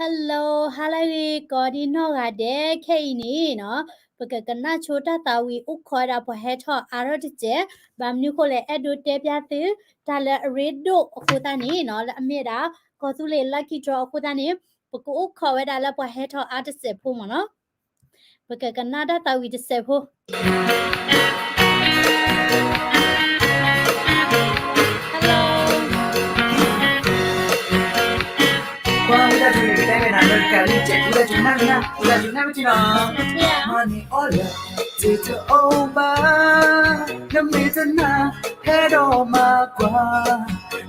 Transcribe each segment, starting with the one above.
Hello, ဟါလၢအဂ့ၤ ကိးဒံနီၢ်ဂၤဒဲး ခဲအံၤန့ၣ်နီၤ ပကကနၣ်ဆိတၢ်သးဝံၣ်အိၣ်ခိးဝဲဒၣ်ပှၤဟဲထီၣ်အါထီၣ်တစဲး, ဘၣ်မနုၤဃိလဲၣ် အဲၣ်ဒိးတဲပျၢ်သု တၢ်လၢအရ့ဒိၣ်အဃိသတးန့ၣ်နီၤ လၢအမ့ၢ်ဒၣ် ကီၢ်သူလ့ၤ Lucky Draw အဃိသတးန့ၣ် ပကအိၣ်ခိးဝဲဒၣ်လၢပှၤဟဲထီၣ်အါတစဲးဖိမ့ၢ်နီၤ. ပကကနၣ်တၢ်သးဝံၣ်တစဲးဖိ Hello. ကွၢ်ဝံၤတၢ်ဒုးတဲဝဲဒၣ်လၢကလံၤစဲး ဝံၤတၢ်ဒုးနၢ်နၢ် ဝံၤတၢ်ဒုးနၢ်မ့ၢ်ထံနီၤ မၤန့ၢ်အီၣ်လၢ တ့တအိၣ်ဘၣ် နမ့ၢ်တနာ် ဟဲဒီးမၤကွၢ်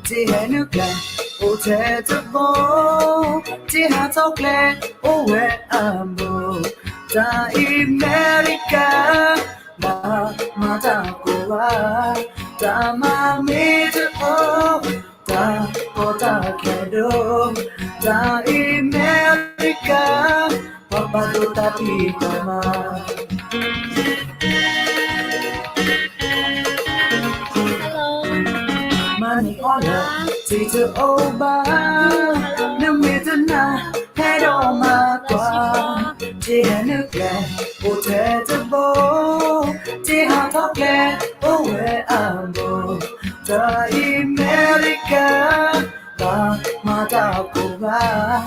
တ့ဟဲနုာ်ကျဲ အိၣ်ထဲတဘိ တ့ဟးထီၣ်ကျဲ အိၣ်ဝဲအဘိ တၢ်အံၤအမဲရကၤ မၤမၤတၢ်ကိးဘၣ် တၢ်မၤမ့ၢ်တအိၣ် တၢ်ကီတၢ်ခဲဒိၣ် တၢ်အံၤအမဲရကၤ ပှၤပာ်ဒိၣ်တၢ်ဖံးတၢ်မၤ မၤန့ၢ်အီၣ်လၢ တ့တအိၣ်ဘၣ် နမ့ၢ်တနာ် ဟဲဒီးမၤကွၢ် တ့ဟဲနုာ်ကျဲ အိၣ်ထဲတဘိ တ့ဟးထီၣ်ကျဲ အိၣ်ဝဲအဘိ တၢ်အံၤအမဲရကၤ ဘၣ်မၤတၢ်ကိးဘၣ်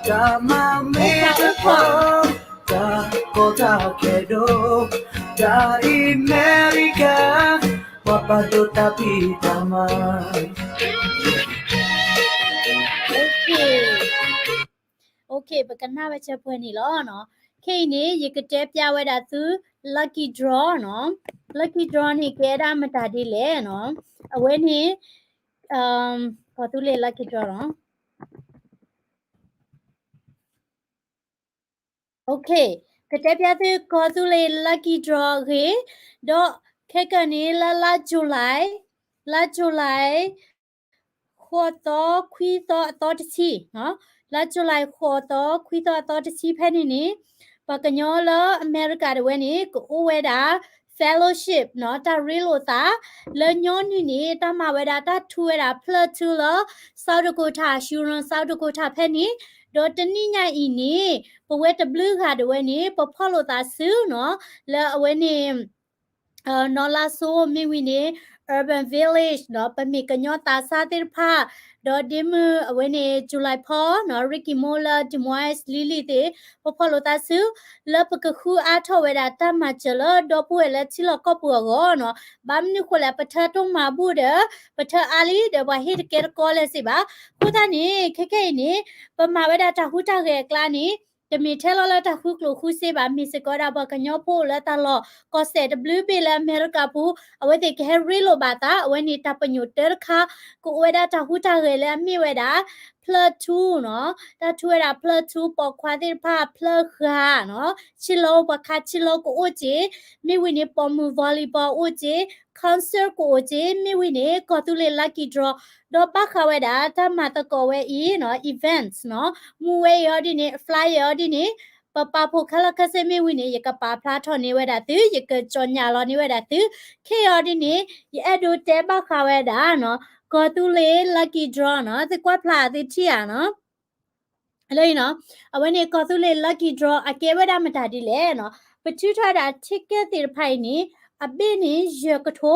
တၢ်မၤမ့ၢ်တအိၣ် တၢ်ကီတၢ်ခဲဒိၣ် တၢ်အံၤအမဲရကၤ ပှၤပာ်ဒိၣ်တၢ်ဖံးတၢ်မၤ Okay, ပကနၣ်ဝဲစဲပှဲၤန့ၣ်လီၤနီၤ. ခဲအံၤန့ၣ် ယကတဲပျၢ်ဝဲဒၣ်သု lucky draw နီၤ. Lucky draw န့ၣ် ကဲဒၣ်မတၤဒ်လဲၣ်နီၤ. အဝဲန့ၣ် ကီၢ်သူလ့ၤ lucky draw နီၤ. Okay, ကတဲပျၢ်သုကီၢ်သူလ့ၤ lucky draw အဂ့ၢ်, ဒီးခဲကနံၣ်လၢလါ July, လါ July ဃိးသီ ခွံသီ အသီတဆံ, လါ July ဃိးသီ ခွံသီ အသီတဆံဖဲန့ၣ်န့ၣ်, ပှၤကညီလၢအမဲရကၤတဝဲန့ၣ် ကအိၣ်ဝဲဒၣ် fellowship နီၤ, တၢ်ရ့လိာ်သး လၢညီနုၢ်န့ၣ် တၢ်မၤဝဲဒၣ်တၢ်ထူဝဲဒၣ် ဖျၢၣ်ထူလၢ South Dakota, Huron, South Dakota ဖဲန့ၣ်, ဒီးတနံၣ်ညါအံၤန့ၣ် ပဝဲတဘျုးဂၤတဝဲန့ၣ် ပဖီၣ်လိာ်သးစုနီၤ, လၢအဝဲန့ၣ် နီၢ်လါစိ မ့ၢ်ဝံၤန့ၣ် Urban Village နီၤ, ပမ့ၢ်ကညီသးစၢ်သ့ၣ်တဖၣ်, ဒီးဒ့မုၣ်အဝဲန့ၣ် July ဖီနီၤ, Ricky Mo လၢ Des Moines လံၤလံၤသ့ၣ်, ပဖီၣ်လိာ်သးစု လၢပကဃုအါထီၣ်ဝဲဒၣ်တၢ်မၤစၢၤလၢဒီပုၢ်ဝဲၢ်လၢထံလီၢ်ကီၢ်ပူၤအဂီၢ်နီၤ, ဘၣ်မနုၤဃိလဲၣ် ပထၢထီၣ်မၤဘူၣ်ဒီး ပထၢအါလံဒီးပှၤဟ့ၣ်တကဲတကီလဲၣ်စ့ၢ်ဘၣ်, အဃိသတးန့ၣ် ခဲခဲအံၤန့ၣ် ပမၤဝဲဒၣ်တၢ်ဟူးတၢ်ဂဲၤအကျါန့ၣ် တမ့ၢ်ထဲလီၤလၢတၢ်ဃုကျိၣ်ဃုစ့ဘၣ်, မ့ၢ်စ့ၢ်ကီးဝဲဒၣ်ပှၤကညီဖိလၢတၢ်လီၢ်ကီၢ်စဲၣ်တဘျုးဘ့ၣ်လၢအမဲရကၤပူၤ, အဝဲသ့ၣ်ကဟဲရ့လိာ်ဘၣ်သး, အဝဲန့ၣ်တၢ်ပညိၣ်တၢတခါ, ကအိၣ်ဝဲဒၣ်တၢ်ဟူးတၢ်ဂဲၤလၢအမ့ၢ်ဝဲဒၣ် ဖျၢၣ်ထူနီၤ, တၢ်ထူဝဲဒၣ်ဖျၢၣ်ထူ ပိာ်ခွါသ့ၣ်တဖၣ် ဖျၢၣ်ဃာ်နီၤ, ဆ့လီၤပှၤခးဆ့လီၤကအိၣ်က့ၤ, မ့ၢ်ဝံၤန့ၣ် ပိာ်မုၣ် volleyball အိၣ်က့ၤ, concert ကအိၣ်က့ၤ, မ့ၢ်ဝံၤန့ၣ် ကီၢ်သူလ့ၤ lucky draw, ဒီးဘၣ်ဃးဝဲဒၣ်တၢ်မၤသကိးဝဲအံၤနီၤ, events နီၤ, မူဝဲအံၤအီၤဒ်န့ၣ်, flyer အံၤဒ်န့ၣ်, ပပာ်ဖှိၣ်ခဲလၢာ်ခဲဆ့မ့ၢ်ဝံၤန့ၣ် ယကပာ်ဖျါထီၣ်န့ၢ်ဝဲဒၣ်သု, ယကကြေညာလီၤန့ၢ်ဝဲဒၣ်သု, ခဲအံၤအီၤဒ်န့ၣ် ယအဲၣ်ဒိးတဲဘၣ်ဃးဝဲဒၣ်နီၤ, ကီၢ်သူလ့ၤ lucky draw နီၤ, သုကွၢ်ဖျါသုထံၣ်ဧါနီၤ လၢအံၤနီၤ, အဝဲန့ၣ်ကီၢ်သူလ့ၤ lucky draw အကဲဝဲဒၣ်မတၤဒ်လဲၣ်နီၤ, ပထုးထီၣ်ဝဲဒၣ် ticket သ့ၣ်တဖၣ်အံၤန့ၣ်, အဘ့ၣ်န့ၣ် ယဲၢ်ကထိ,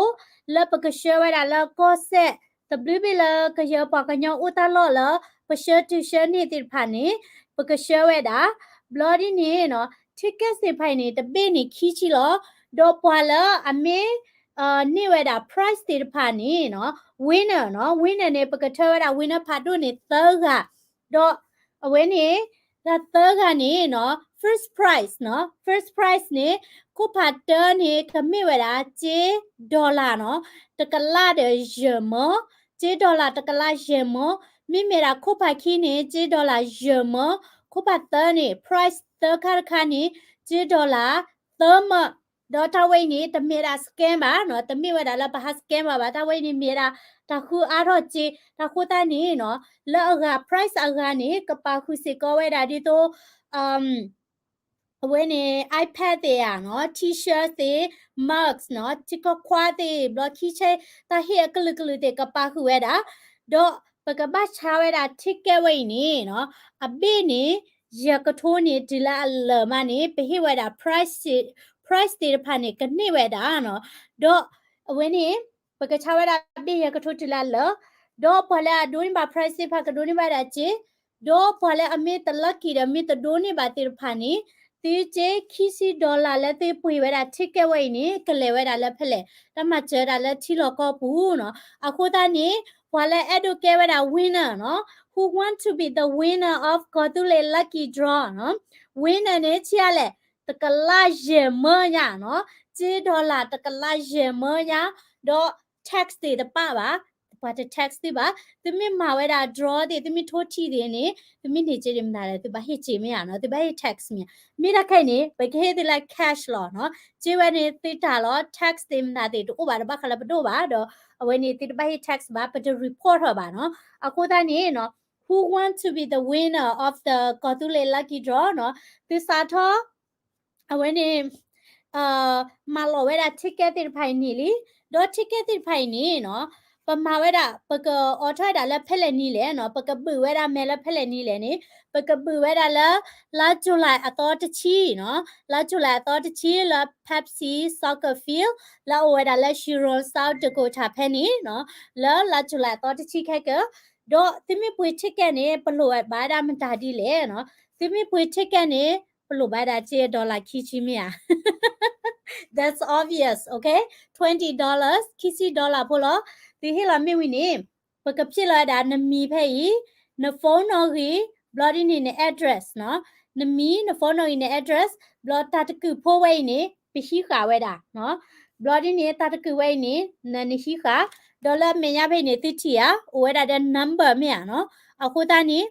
လၢပကဆှၢဝဲဒၣ်လၢကီၢ်စဲၣ် တဘျုးဘ့ၣ်လၢကယဲၢ်ပှၤကညီအိၣ်တၢ်လီၢ်လၢ ပဆှၢတုၤဆှၢန့ၢ်သ့ၣ်တဖၣ်န့ၣ်, ပကဆှၢဝဲဒၣ်, ဘျီဒ်န့ၣ်နီၤ, ticket သ့ၣ်တဖၣ်အံၤန့ၣ် တဘ့ၣ်န့ၣ်ခံဆံလီၤ, ဒီးပှၤလၢအမ့ၢ် န့ၢ်ဝဲဒၣ် prize သ့ၣ်တဖၣ်န့ၣ်နီၤ, winner နီၤ, winner န့ၣ် ပကထၢဝဲဒၣ် winner ဖးဒိၣ်န့ၣ်သၢဂၤ, ဒီးအဝဲန့ၣ် တၢ်သၢဂၤန့ၣ်နီၤ, first prize နီၤ, first prize န့ၣ် ခိၣ်ဖးတၢန့ၣ် ကမ့ၢ်ဝဲဒၣ် ကၠ့ dollar နီၤ, တကလးဒီးယဲၢ်မၢ, ကၠ့ dollar တကလးယဲၢ်မၢ, မ့မ့ၢ်ဒၣ်ခိၣ်ဖးခံန့ၣ် ကၠ့ dollar ယဲၢ်မၢ, ခိၣ်ဖးသၢန့ၣ် prize သၢခါတခါန့ၣ် ကၠ့ dollar သၢမၢ, ဒီးတၢ်ဝဲအံၤန့ၣ် တမ့ၢ်ဒၣ် scam ဘၣ်နီၤ, တမ့ၢ်ဝဲဒၣ်လၢပဟး scam ဘၣ်ဘၣ်, တၢ်ဝဲအံၤန့ၣ် မ့ၢ်ဝဲဒၣ်တၢ်ဃုအါထီၣ်ကၠ့, တၢ်ဃိသတးန့ၣ်နီၤ, လၢအဂၤ prize အဂၤန့ၣ် ကပာ်ဃုာ်စ့ၢ်ကီးဝဲဒၣ်ဒ်သိး အဝဲန့ၣ် iPad သ့ၣ်ဧါနီၤ, T-shirt သ့ၣ်, mugs နီၤ, ထံကီၢ်ခွါသ့ၣ်, ဘျီခံဆဲ တၢ်ဟ့ၣ်အကလုာ်ကလုာ်သ့ၣ် ကပာ်ဃုာ်ဝဲဒၣ်, ဒီး ပကဘၣ်ဆါဝဲဒၣ် ticket ဝဲအံၤန့ၣ်နီၤ, အဘ့ၣ်န့ၣ် ယဲၢ်ကထိန့ၣ် တုၤလၢအလၢာ်မးန့ၣ် ပဟ့ၣ်ဝဲဒၣ် price, price သ့ၣ်တဖၣ်န့ၣ် ကန့ၢ်ဝဲဒၣ်နီၤ. ဒီးအဝဲန့ၣ် ပကဆါဝဲဒၣ်ဘ့ၣ်ယဲၢ်ကထိတုၤလၢအလၢာ်, ဒီးပှၤလၢအဒိးန့ၢ်ဘၣ် price သ့ၣ်တဖၣ် ကဒိးန့ၢ်ဘၣ်ဝဲဒၣ်စ့, ဒီးပှၤလၢအမ့ၢ်တ lucky ဒီး မ့ၢ်တဒိးန့ၢ်ဘၣ်သ့ၣ်တဖၣ်န့ၣ် သုစ့ခံဆံ dollar လၢသုပှ့ၤဝဲဒၣ် ticket ဝဲအံၤန့ၣ် ကလဲၤဝဲဒၣ်လၢဖဲလဲၣ်, တၢ်မၤစၢၤဒၣ်လၢထံလီၢ်ကီၢ်ပူၤနီၤ. အဃိသတးန့ၣ် ပှၤလၢအဲၣ်ဒိးကဲဝဲဒၣ် winner နီၤ, who want to be the winner of ကီၢ်သူလ့ၤ lucky draw နီၤ, winner န့ၣ် ဆံးအါလဲၣ်, တကလးယဲၢ်မၢညါနီၤ, စ့ dollar တကလးယဲၢ်မၢညါ, ဒီး tax သ့ၣ်တပာ်ဘၣ်, ပှၤတ tax သုဘၣ်, သုမ့ၢ်မၤဝဲဒၣ် draw သ့ၣ် သုမ့ၢ်ထိထံၣ်သ့ၣ်န့ၣ် သုမ့ၢ်န့ၢ်စ့ဒံးမနုၤလဲၣ် သုဘၣ်ဟ့ၣ်စ့မ့ၢ်ဧါနီၤ, သုဘၣ်ဟ့ၣ် tax မ့ၢ်ဧါ. မ့ၢ်တၢ်ခဲအံၤန့ၣ် ပကဟ့ၣ်သုလၢ cash လီၤနီၤ, စ့ဝဲန့ၣ်သုတၢ်လီၤ tax သ့ၣ်မနုၤသ့ၣ်တအိၣ်ဘၣ် တဘၣ်ဃးလၢပဒိၣ်ဘၣ်ဒီး အဝဲန့ၣ်သုတဘၣ်ဟ့ၣ် tax ဘၣ်, ပတ report ထီၣ်ဘၣ်နီၤ. အဃိသတးန့ၣ်နီၤ who want to be the winner of the ကီၢ်သူလ့ၤ lucky draw နီၤ, သုစးထီၣ် အဝဲန့ၣ် မၤလီၤဝဲဒၣ် ticket သ့ၣ်တဖၣ်အံၤန့ၣ်လံ, ဒီး ticket သ့ၣ်တဖၣ်အံၤန့ၣ်နီၤ ပမၤဝဲဒၣ် ပကအိးထီၣ်ဝဲဒၣ်လၢဖဲလဲၣ်နံၤလဲၣ်နီၤ, ပကဘုးဝဲဒၣ်မဲာ်လၢဖဲလဲၣ်နံၤလဲၣ်န့ၣ် ပကဘုးဝဲဒၣ်လၢ လါ July အသီတဆံနီၤ, လါ July အသီတဆံလၢ Pepsi Soccer Field လၢအအိၣ်ဝဲဒၣ်လၢ Sharon South Dakota ဖဲန့ၣ်နီၤ, လၢလါ July အသီတဆံခဲကၢ, ဒီးသုမ့ၢ်ပှ့ၤ ticket န့ၣ် ပလိၣ်ဘၣ်ဝဲဒၣ်မတၤဒ်လဲၣ်နီၤ, သုမ့ၢ်ပှ့ၤ ticket န့ၣ် ပလိၣ်ဘၣ်ဝဲဒၣ်စ့ dollar ခံဆံမ့ၢ်ဧါ. That's obvious, okay? Twenty dollars, ခံဆံ dollar ဖိလီၤ. သုဟ့ၣ်လီၤမ့ၢ်ဝံၤန့ၣ် ပကဖျ့လီၤဝဲဒၣ်နမံၤဖဲအံၤ, န phone နီၣ်ဂံၢ်, ဘျီဒ်န့ၣ်န address နီၤ, နမံၤ, န phone နီၣ်ဂံၢ်, န address, ဘျီတၢ်တကုာ်ဖိဝဲအံၤန့ၣ် ပဟံးဃာ်ဝဲဒၣ်နီၤ, ဘျီဒ်န့ၣ်တၢ်တကုာ်ဝဲအံၤန့ၣ် န နဟံးဃာ်, ဒီးလၢအမဲာ်ညါဖဲအံၤန့ၣ် သုထံၣ်ဧါ, အိၣ်ဝဲဒၣ်ဒီး number မ့ၢ်ဧါနီၤ. အဃိသတးန့ၣ်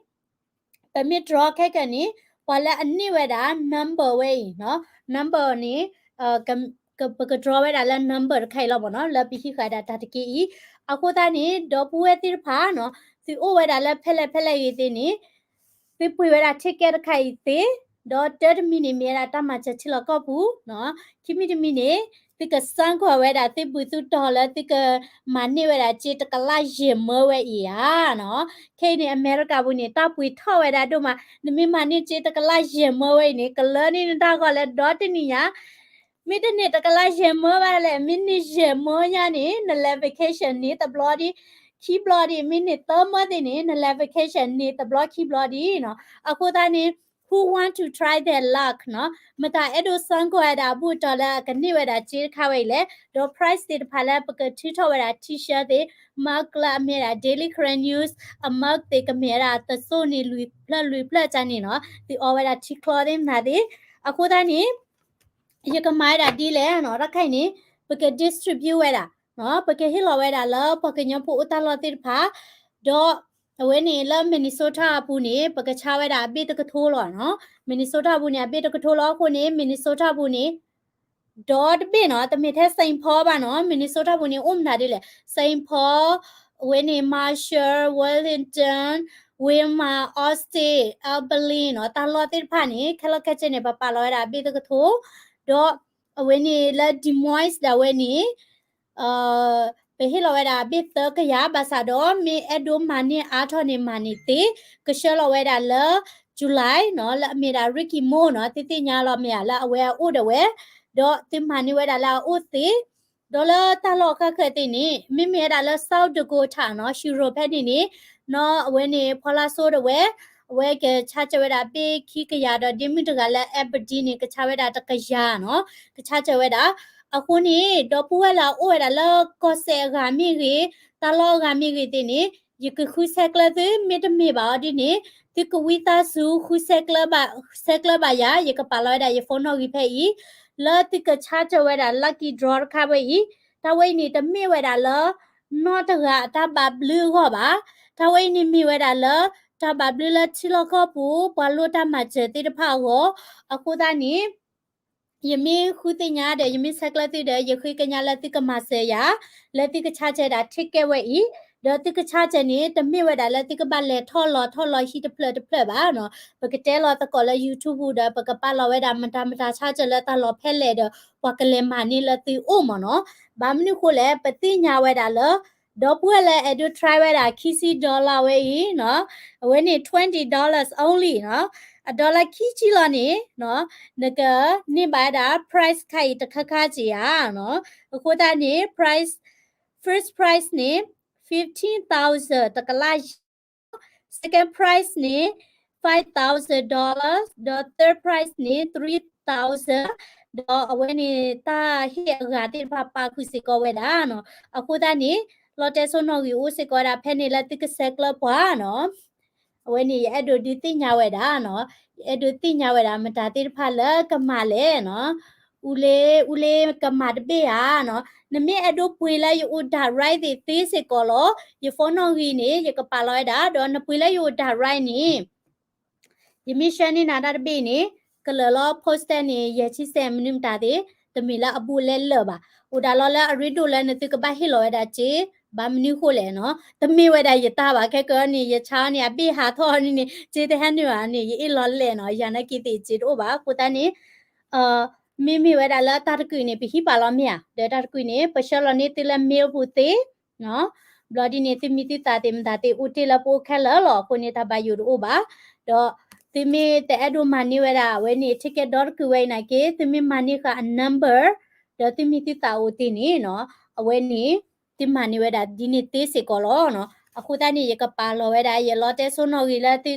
ပမ့ၢ် draw ခဲကၢန့ၣ် ပှၤလၢအန့ၢ်ဝဲဒၣ် number ဝဲအံၤနီၤ, number န့ၣ် ပက draw ဝဲဒၣ်လၢ number တခါအံၤလီၤမ့ၢ်နီၤ, လၢပဟံးဃာ်ဒၣ်တၢ်တက့ၢ်အံၤ. အဃိသတးန့ၣ် ဒီပုၢ်ဝဲၢ်သ့ၣ်တဖၣ်နီၤ, သုအိၣ်ဝဲဒၣ်လၢဖဲလဲၣ်ဖဲလဲၣ်ဂ့ၤသ့ၣ်န့ၣ် သုပှ့ၤဝဲဒၣ် ticket တခါအံၤသ့, ဒီးတၢတမံၤန့ၣ် မ့ၢ်ဝဲဒၣ်တၢ်မၤစၢၤထံလီၢ်ကီၢ်ပူၤနီၤ, ခံမံၤတမံၤန့ၣ် သုက စၢကွၢ် ဝဲဒၣ်သုဘူၣ်သုတီၤလၢသုကမၤန့ၢ်ဝဲဒၣ်စ့ တကလးယဲၢ်မၢဝဲအံၤဧါနီၤ. ခဲအံၤန့ၣ် အမဲရကၤပူၤန့ၣ် တၢ်ပှ့ၤထီၣ်ဝဲဒၣ်ဒိၣ်မး, နမ့ၢ်မၤန့ၢ်စ့တကလးယဲၢ်မၢဝဲအံၤန့ၣ် ကလၢန့ၢ်နတၢ်ဂီၤလၢဒီတနံၣ်ညါ မ့ၢ်တန့ၢ်တကလးယဲၢ်မၢဘၣ်လဲၣ်, မ့ၢ်န့ၢ်ယဲၢ်မၢညါန့ၣ် နလဲၤ vacation န့ၢ်တဘျီဒံး, ခံဘျီဒံး, မ့ၢ်န့ၢ်သၢမၢသ့ၣ်န့ၣ် နလဲၤ vacation န့ၢ်တဘျီခံဘျီဒံးနီၤ. အဃိသတးန့ၣ် who want to try their luck နီၤ, မတၤအဲၣ်ဒိး စၢကွၢ် ဝဲဒၣ်အဘူၣ်အတီၤလၢအကန့ၢ်ဝဲဒၣ်စ့တခါဝဲအံၤလဲၣ်, ဒီး prize သ့ၣ်တဖၣ်လၢပကထုးထီၣ်ဝဲဒၣ် T-shirt သ့ၣ်, mug လၢအမ့ၢ်ဒၣ် Daily Karen News အ mug သ့ၣ် ကမ့ၢ်ဝဲဒၣ်တစိၢ်န့ၣ်လွံၢ်ဖျၢၣ်လွံၢ်ဖျၢၣ်ကန့ၣ်နီၤ, သုအီဝဲဒၣ်ထံချီသ့ၣ်မနုၤသ့ၣ်. အဃိသတးန့ၣ် ယကမၤဝဲဒၣ်ဒ်လဲၣ်နီၤ, တၢ်ခဲအံၤန့ၣ် ပက distribute ဝဲဒၣ်, ပကဟ့ၣ်လီၤဝဲဒၣ်လၢပှၤကညီဖိအိၣ်တၢ်လီၢ်သ့ၣ်တဖၣ်, ဒီးအဝဲန့ၣ်လၢ Minnesota အပူၤန့ၣ် ပကဆါဝဲဒၣ်အဘ့ၣ်တကထိလီၤနီၤ. Minnesota အပူၤန့ၣ် အဘ့ၣ်တကထိလီၤအဃိန့ၣ် Minnesota အပူၤန့ၣ် ဒီတဘ့ၣ်နီၤ, တမ့ၢ်ထဲ Saint Paul ဘၣ်နီၤ, Minnesota ပူၤန့ၣ် အိၣ်မနုၤဒ်လဲၣ်, Saint Paul, အဝဲန့ၣ် Marshall, Wellington, Wilmar, Austin, Abilene နီၤ, တၢ်လီၢ်သ့ၣ်တဖၣ်န့ၣ် ခဲလၢာ်ခဲဆ့န့ၣ် ပပာ်လီၤဝဲဒၣ်အဘ့ၣ်တကထိ, ဒီးအဝဲန့ၣ်လၢ Des Moines ဒၣ်ဝဲန့ၣ် ပဟ့ၣ်လီၤဝဲဒၣ်အဘ့ၣ်သၢကယၤ, ဘၣ်ဆၣ်ဒီးမ့ၢ်အဲၣ်ဒိးမၤန့ၢ်အါထီၣ်န့ၣ်မၤန့ၢ်သ့, ကဆှၢလီၤဝဲဒၣ်လၢ July နီၤ, လၢအမ့ၢ်ဒၣ် Ricky Mo နီၤ, သုသ့ၣ်ညါလီၤမ့ၢ်ဧါ လၢအဝဲအအိၣ်ဒၣ်ဝဲ, ဒီးသုမၤန့ၢ်ဝဲဒၣ်လၢအအိၣ်သ့, ဒီးလၢတၢ်လီၢ်ဃၣ်ဃၣ်သ့ၣ်န့ၣ် မ့မ့ၢ်ဝဲဒၣ်လၢ South Dakota နီၤ, Sharon ဖဲန့ၣ်န့ၣ် နီၤ, အဝဲန့ၣ် ဖီလာ်စိဒၣ်ဝဲ, အဝဲကဆါစၢၤဝဲဒၣ်ဘ့ၣ်ခံကယၤဒီး ဒ့မုၣ်တဂၤလၢ Aberdeen န့ၣ် ကဆါဝဲဒၣ်တကယၤနီၤ, ကဆါစၢၤဝဲဒၣ်. အဃိန့ၣ် ဒီပုၢ်ဝဲၢ်လၢအအိၣ်ဝဲဒၣ်လၢကီၢ်စဲၣ်အဂၤမ့ၢ်ဂ့ၤ, တၢ်လီၢ်အဂၤမ့ၢ်ဂ့ၤသ့ၣ်န့ၣ် ယကဃုဆဲးကျၢသု, မ့တမ့ၢ်ဘၣ်အီၤဒ်န့ၣ် သုကဝံသးစူၤဃုဆဲးကျၢဘၣ်, ဆဲးကျၢဘၣ်ယၤ, ယကပာ်လီၤဝဲဒၣ်ယ phone နီၣ်ဂံၢ်ဖဲအံၤ, လၢသုကဆါစၢၤဝဲဒၣ် lucky draw တခါဝဲအံၤ, တၢ်ဝဲအံၤန့ၣ် တမ့ၢ်ဝဲဒၣ်လၢ နီၢ်တဂၤအတၢ်ဘၣ်ဘျုးအဂီၢ်ဘၣ်. တၢ်ဝဲအံၤန့ၣ်မ့ၢ်ဝဲဒၣ်လၢ တၢ်ဘၣ်ဘျုးလၢထံလီၢ်ကီၢ်ပူၤ ပှၤလိၣ်တၢ်မၤစၢၤသ့ၣ်တဖၣ်အဂီၢ်, အဃိသတးန့ၣ် ယမ့ၢ်ဃုသ့ၣ်ညါဒီး ယမ့ၢ်ဆဲးကျၢသုဒီး ယဃ့ကညးလၢသုကမၤစၢၤယၤ, လၢသုကဆါစၢၤဒၣ် ticket ဝဲအံၤ, ဒီးသုကဆါစၢၤန့ၣ် တမ့ၢ်ဝဲဒၣ်လၢသုကဘၣ်လဲၤထီၣ်လီၤထီၣ်လီၤဟံၣ်တဖျၢၣ်တဖျၢၣ်ဘၣ်နီၤ, ပကတဲလီၤသကိးလၢ YouTube ပူၤဒီး ပကပာ်လီၤဝဲဒၣ်မတၤမတၤဆါစၢၤလၢတၢ်လီၢ်ဖဲလဲၣ်ဒီး ပှၤကလဲၤမၤန့ၢ်လၢသုအိၣ်မ့ၢ်နီၤ, ဘၣ်မနုၤဃိလဲၣ် ပသ့ၣ်ညါဝဲဒၣ်လၢ ဒီပုၢ်ဝဲၢ်လၢအဲၣ်ဒိး try ဝဲဒၣ် ခံဆံ dollar ဝဲအံၤနီၤ, အဝဲန့ၣ် twenty dollars only နီၤ, အ dollar ခံဆံလီၤန့ၣ်နီၤ, နကန့ၢ်ဘၣ်ဝဲဒၣ် prize ခါအံၤတခါခါက့ဧါနီၤ, အဃိသတးန့ၣ် prize, first prize န့ၣ် fifteen thousand တကလး second prize န့ၣ် five thousand dollars ဒီး third prize န့ၣ် three thousand ဒီးအဝဲန့ၣ်တၢ်ဟ့ၣ်အဂၤသ့ၣ်တဖၣ်ပာ်ဃုာ်စ့ၢ်ကီးဝဲဒၣ်နီၤ, အဃိသတးန့ၣ် လီတဲစိနီၣ်ဂံၢ်အိၣ်စ့ၢ်ကီးဝဲဒၣ်ဖဲန့ၣ်လၢသုကဆဲးကျၢပှၤနီၤ, အဝဲန့ၣ် ယအဲၣ်ဒိးဒုးသ့ၣ်ညါဝဲဒၣ်နီၤ, ယအဲၣ်ဒိးသ့ၣ်ညါဝဲဒၣ်မတၤသ့ၣ်တဖၣ်လၢကမၤလဲၣ်နီၤ, အူလ့ အူလ့ကမၤတဘ့ၣ်ဧါနီၤ, နမ့ၢ်အဲၣ်ဒိးပှ့ၤလၢယအိၣ် direct သ့ၣ်သ့စ့ၢ်ကီးလီၤ, ယ phone နီၣ်ဂံၢ်န့ၣ် ယကပာ်လီၤဝဲဒၣ်, ဒီးနပှ့ၤလၢယအိၣ် direct န့ၣ် ယမ့ၢ်ဆှၢန့ၢ်နၤတၢ်တဘ့ၣ်န့ၣ် ကလၢာ်လီၤ postage န့ၣ် ယဲၢ်ဆံစဲး မနုၤမတၤသ့ၣ်, တမ့ၢ်လၢအဘူးအလဲလၢာ်ဘၣ်. အိၣ်ဒၣ်လီၤလၢအရ့ဒိၣ်လၢနသုကဘၣ်ဟ့ၣ်လီၤဝဲဒၣ်စ့, ဘၣ်မနုၤဃိလဲၣ်နီၤ, တမ့ၢ်ဝဲဒၣ်ယတၢ်ဘၣ်, ခဲကနံၣ်အံၤန့ၣ် ယဆါအီၤန့ၣ် အဘ့ၣ်ဟးထီၣ်အီၤန့ၣ်န့ၣ် စ့တဟဲနုာ်ဘၣ်န့ၣ် ယအ့ၣ်လီၤလဲၣ်နီၤ, ယၤနာ်က့သ့ၣ်စ့တအိၣ်ဘၣ်. အဃိသတးန့ၣ် မ့မ့ၢ်ဝဲဒၣ်လၢတၢ်တကုာ်န့ၣ် ပဟံးပာ်လီၤမ့ၢ်ဧါ, ဒီးတၢ်တကုာ်န့ၣ် ပဆှၢလီၤန့ၢ်သုလၢ mail ပူၤသ့ ဘျီဒ်န့ၣ် သုမံၤသုသးသ့ၣ်မတၤသ့ၣ်အိၣ်တ့ၢ်လၢပအိၣ်ခဲလၢာ်လီၤ. အဃိန့ၣ် တၢ်ဘၣ်ယိၣ်တအိၣ်ဘၣ်. ဒီးသုမ့ၢ်တအဲၣ်ဒိးမၤန့ၢ်ဝဲဒၣ် အဝဲန့ၣ် ticket ဒီတကုာ်ဝဲအံၤနာ်က့ သုမ့ၢ်မၤန့ၢ်ဃာ်အ number ဒီးသုမံၤသုသးအိၣ်တ့ၢ်န့ၣ်နီၤ, အဝဲန့ၣ် သုမၤန့ၢ်ဝဲဒၣ်ဒ်န့ၣ်သ့စ့ၢ်ကီးလီၤနီၤ. အဃိသတးန့ၣ် ယကပာ်လီၤဝဲဒၣ် ယလီတဲစိနီၣ်ဂံၢ်လၢ သု